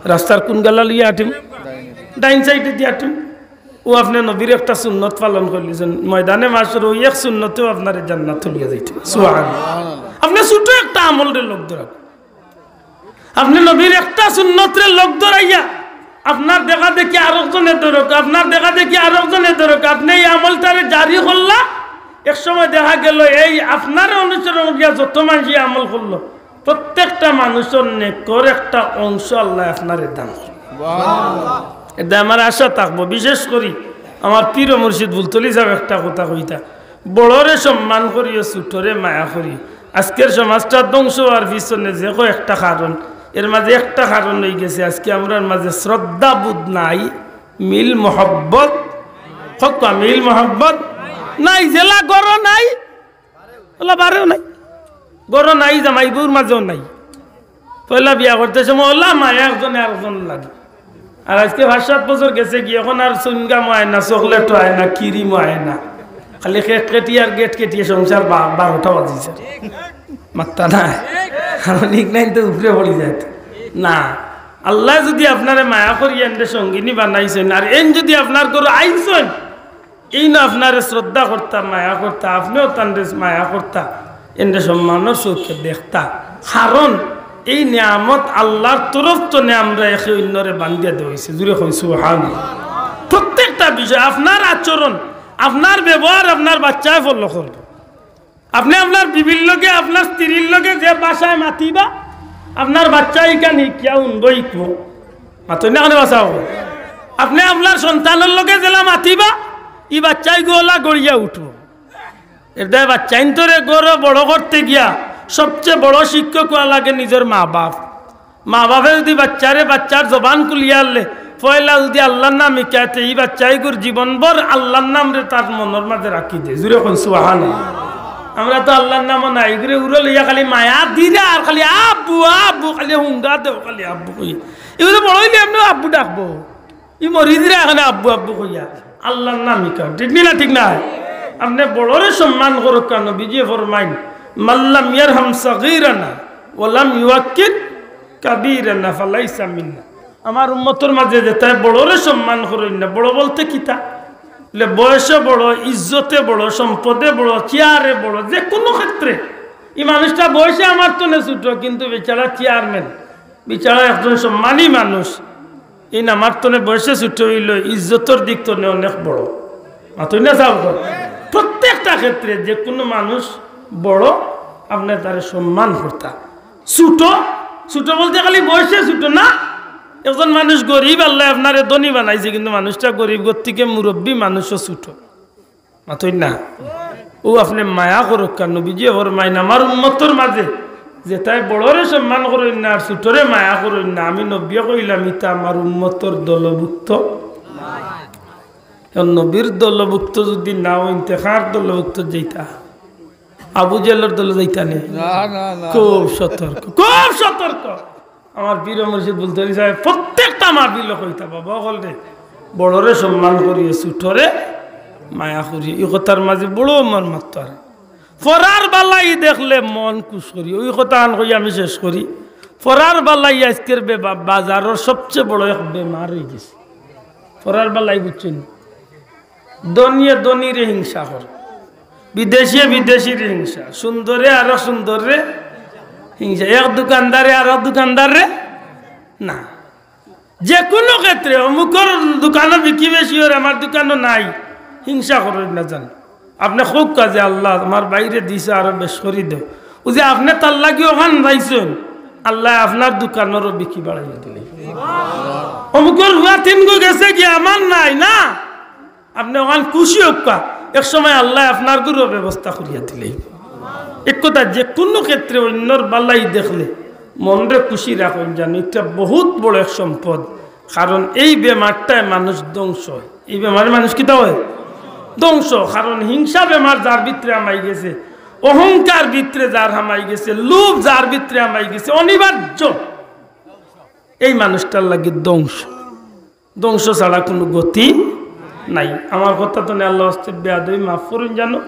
রাস্তার কোন গালা লইয়া আটিম? ডাইন সাইডে দিয়া আটিম। ও আপনে নবীর একটা সুন্নত পালন করলিছইন, ময়দানে মাশর ওই এক সুন্নতেও আপনারে জান্নাত লইয়া যাইতো। সুবহানাল্লাহ। আপনে ছোট একটা আমলরে লগ ধরাইন। আপনে নবীর একটা সুন্নতরে লগ ধরাইয়া আপনার দেখা দেখি আরকজনে ধরউক, আপনার দেখা দেখি আরকজনে ধরউক, আপনে এই আমলটারে জারি করলা, এক সময় দেখা গেল এই আপনারে অনুসরণ করিয়া যত মানষে আমল করলো, প্রত্যেকটা মানুষর নেকর একটা অংশ আল্লায় আপনারে দান করইন। এরদায় আমার আশা থাকবো, বিশেষ করি আমার পীর ও মুর্শিদ ফুলতলি সাব একটা কথা কইতা, বড়রে সম্মান করিও, ছোটরে মায়া করিও। আজকের সমাজটা ধ্বংস অওয়ার পিছনে যে কয়টা কারণ, এর মাঝে একটা কারণ অইগেছে আজকে আমরার মাঝে শ্রদ্ধাবোধ নাই, মিল মহব্বত, হক্কা মিল মহব্বত নাই, যেলা ঘরো নাই, অলা বারেও নাই, ঘরো নাই, জামাই বউর মাঝেও নাই। পয়লা বিয়া করতে সময় অলা মায়া একজনে আরকজনর লাগি। আর আজকে পাঁচ সাত বছর গেছে গিয়া, এখন আর চুইংগামও আয় না, চকলেটও আয় না, ক্রিমও আয় না, খালি কেক কেটিয়া আর গেট কেটিয়া সংসার বা-, বারোটা বাজিছে। মাত্তা না, কারণ ইগনাইন তো উপরে পড়ি যায় তো। না, আল্লায় যদি আপনারে মায়া করিয়া এনরে সঙ্গিনী বানাইছইন, আর এইন যদি আপনার ঘরো আইছইন, এইন আপনারে শ্রদ্ধা করতা, মায়া করতা, আপনেও তানরে মায়া করতা, এনরে সম্মানর চউখে দেখতা। কারণ এই নিয়ামত আল্লাহর তরফ তনে আমরা একে অইন্যরে বান্দিয়া দেওয়া অইছে। জুরে কইন সুবহানাল্লাহ। প্রত্যেকটা বিষয়, আপনার আচরণ, আপনার ব্যবহার, আপনার বাচ্চায় follow করবো। আপনে আপনার বিবির লগে, আপনার স্ত্রীর লগে যে ভাষায় মাতিবা, আপনার বাচ্চায় ইখান হিকিয়া হুনবো, হিকবো। মাতইন না কেনে বাচ্চাও? আপনে আপনার সন্তানর লগে যেলা মাতিবা, ই বাচ্চাইগু অলা গড়িয়া উঠবো। এরদায় বাচ্চাইন্তরে ঘরো বড় করতে গিয়া সবচে বড় শিক্ষক অওয়া লাগে নিজর মা-বাফ। মা-বাফে যদি বাচ্চারে, বাচ্চার জবান খুলিয়া আনলে, পয়লা যদি আল্লার নাম হিকায়, তে ই বাচ্চাইগুর জীবনভর আল্লার নামরে তার মনর মাঝে রাখি দেয়। জুরে কইন সুবহানাল্লাহ। আমরা তো আল্লার নামও নাই, ইগুরে উরো লইয়া খালি মায়া দিরা আর খালি আব্বু, আব্বু, খালি হুঙ্গা দেও, খালি আব্বু কই। ইগুরে বড় অইলে এমনেও আব্বু ডাকবো। ই মরিদরা এখানে আব্বু আব্বু কইয়া আল্লার নাম হিকাও, ঠিক নি না? ঠিক না? আপনে বড়রে সম্মান করউক্কা, নবীজিয়ে ফরমাইন, "মান লাম ইয়ারহাম সাগীরানা ওয়া লাম ইউয়াক্কির কাবীরানা ফালাইসা মিন্না।" আমার উম্মতর মাঝে যেতায় বড়রে সম্মান করইন না, বড় বলতে কিতা? বলে বয়সে বড়, ইজ্জতে বড়, সম্পদে বড়, চেয়ারে বড়, যে কোনো ক্ষেত্রে। ই মানুষটা বয়সে আমার তনে ছোট, কিন্তু বেচারা চেয়ারম্যান, বেচারা একজন সম্মানী মানুষ। এইন আমার তনে বয়সে ছোট অইলেও ইজ্জতর দিক তনে অনেক বড়। মাতইন না সাব? প্রত্যেকটা ক্ষেত্রে যে কোনো মানুষ বড়, আপনে তারে সম্মান করতা। ছোট, ছোট বলতে খালি বয়সে ছোট না। একজন মানুষ গরিব, আল্লায় আপনারে ধনী বানাইছে, কিন্তু মানুষটা গরিব, গতিকে মুরব্বি মানুষও ছোট। মাতইন না? অউ আপনে মায়া করউক্কা, নবীজিয়ে ফরমাইন, আমার উম্মতর মাঝে যেতায় বড়রে সম্মান করইন না আর ছোটরে মায়া করইন না, আমি নবীয়ে কইলাম, ইতা আমার উম্মতর দলভুক্ত। এখন নবীর দলভুক্ত যদি না অইন, তে কার দলভুক্ত যাইতা? আবু জেহেলর দলো যাইতা নি? না, না, না। খুব সতর্ক, খুব সতর্ক। আমার পীর মুর্শিদ ফুলতলি সাবে প্রত্যেকটা মাহফিলো কইতা, বাবা অকলরে, বড়রে সম্মান করিও, ছোটরে মায়া করিও। ই কথার মাঝে বড় মর্মার্থ আর। পরার বালাই দেখলে মন খুশ করিও। ই কথাখান কইয়া আমি শেষ করি। পরার বালাই আইজকের বে-, বা-, বাজারর সবচেয়ে বড় এক বেমার অইগেছে। পরার বালাই বুঝছইন? ধনীয়ে ধনীরে হিংসা করে, বিদেশিয়ে বিদেশিরে হিংসা, সুন্দরে আরো সুন্দররে হিংসা, এক দোকানদারে আরো দোকানদাররে না। যেকুনু ক্ষেত্রে অমুকর দোকানো বিকি বেশি অর, আমার দোকানো নাই, হিংসা করইন না জান। আপনে কউক্কা যে, "আল্লাহ, আমার ভাইরে দিছো, আরো বেশ করি দেও।" অউ যে আপনে তার লাগি অখান যাইছইন, আল্লায় আপনার দোকানরও বিকি বাড়াইয়া দিলে। অমুকর পুয়া তিনগু গেছে গি, আমার নাই না, আপনে অখান খুশি অউক্কা, এক সময় আল্লায় আপনার গুরুর ব্যবস্থা করিয়া দিলে। এক কথা, যেকুনু ক্ষেত্রে অইন্যর বালাই দেখলে মনরে খুশি রাখইন জানো, ইটা বহুত বড় এক সম্পদ। কারণ এই বেমারটায় মানুষ ধ্বংস অয়। এই বেমারে মানুষ কিতা অয়? ধ্বংস। কারণ হিংসা বেমার যার ভিতরে হামাই গেছে, অহংকার ভিতরে যার হামাই গেছে, লোভ যার ভিতরে হামাই গেছে, অনিবার্য, এই মানুষটার লাগি ধ্বংস। ধ্বংস ছাড়া কুনু গতি নাই। আমার কথা তো নে আল্লাহ ওয়াস্তে বেয়াদবি মাফ করইন জানো।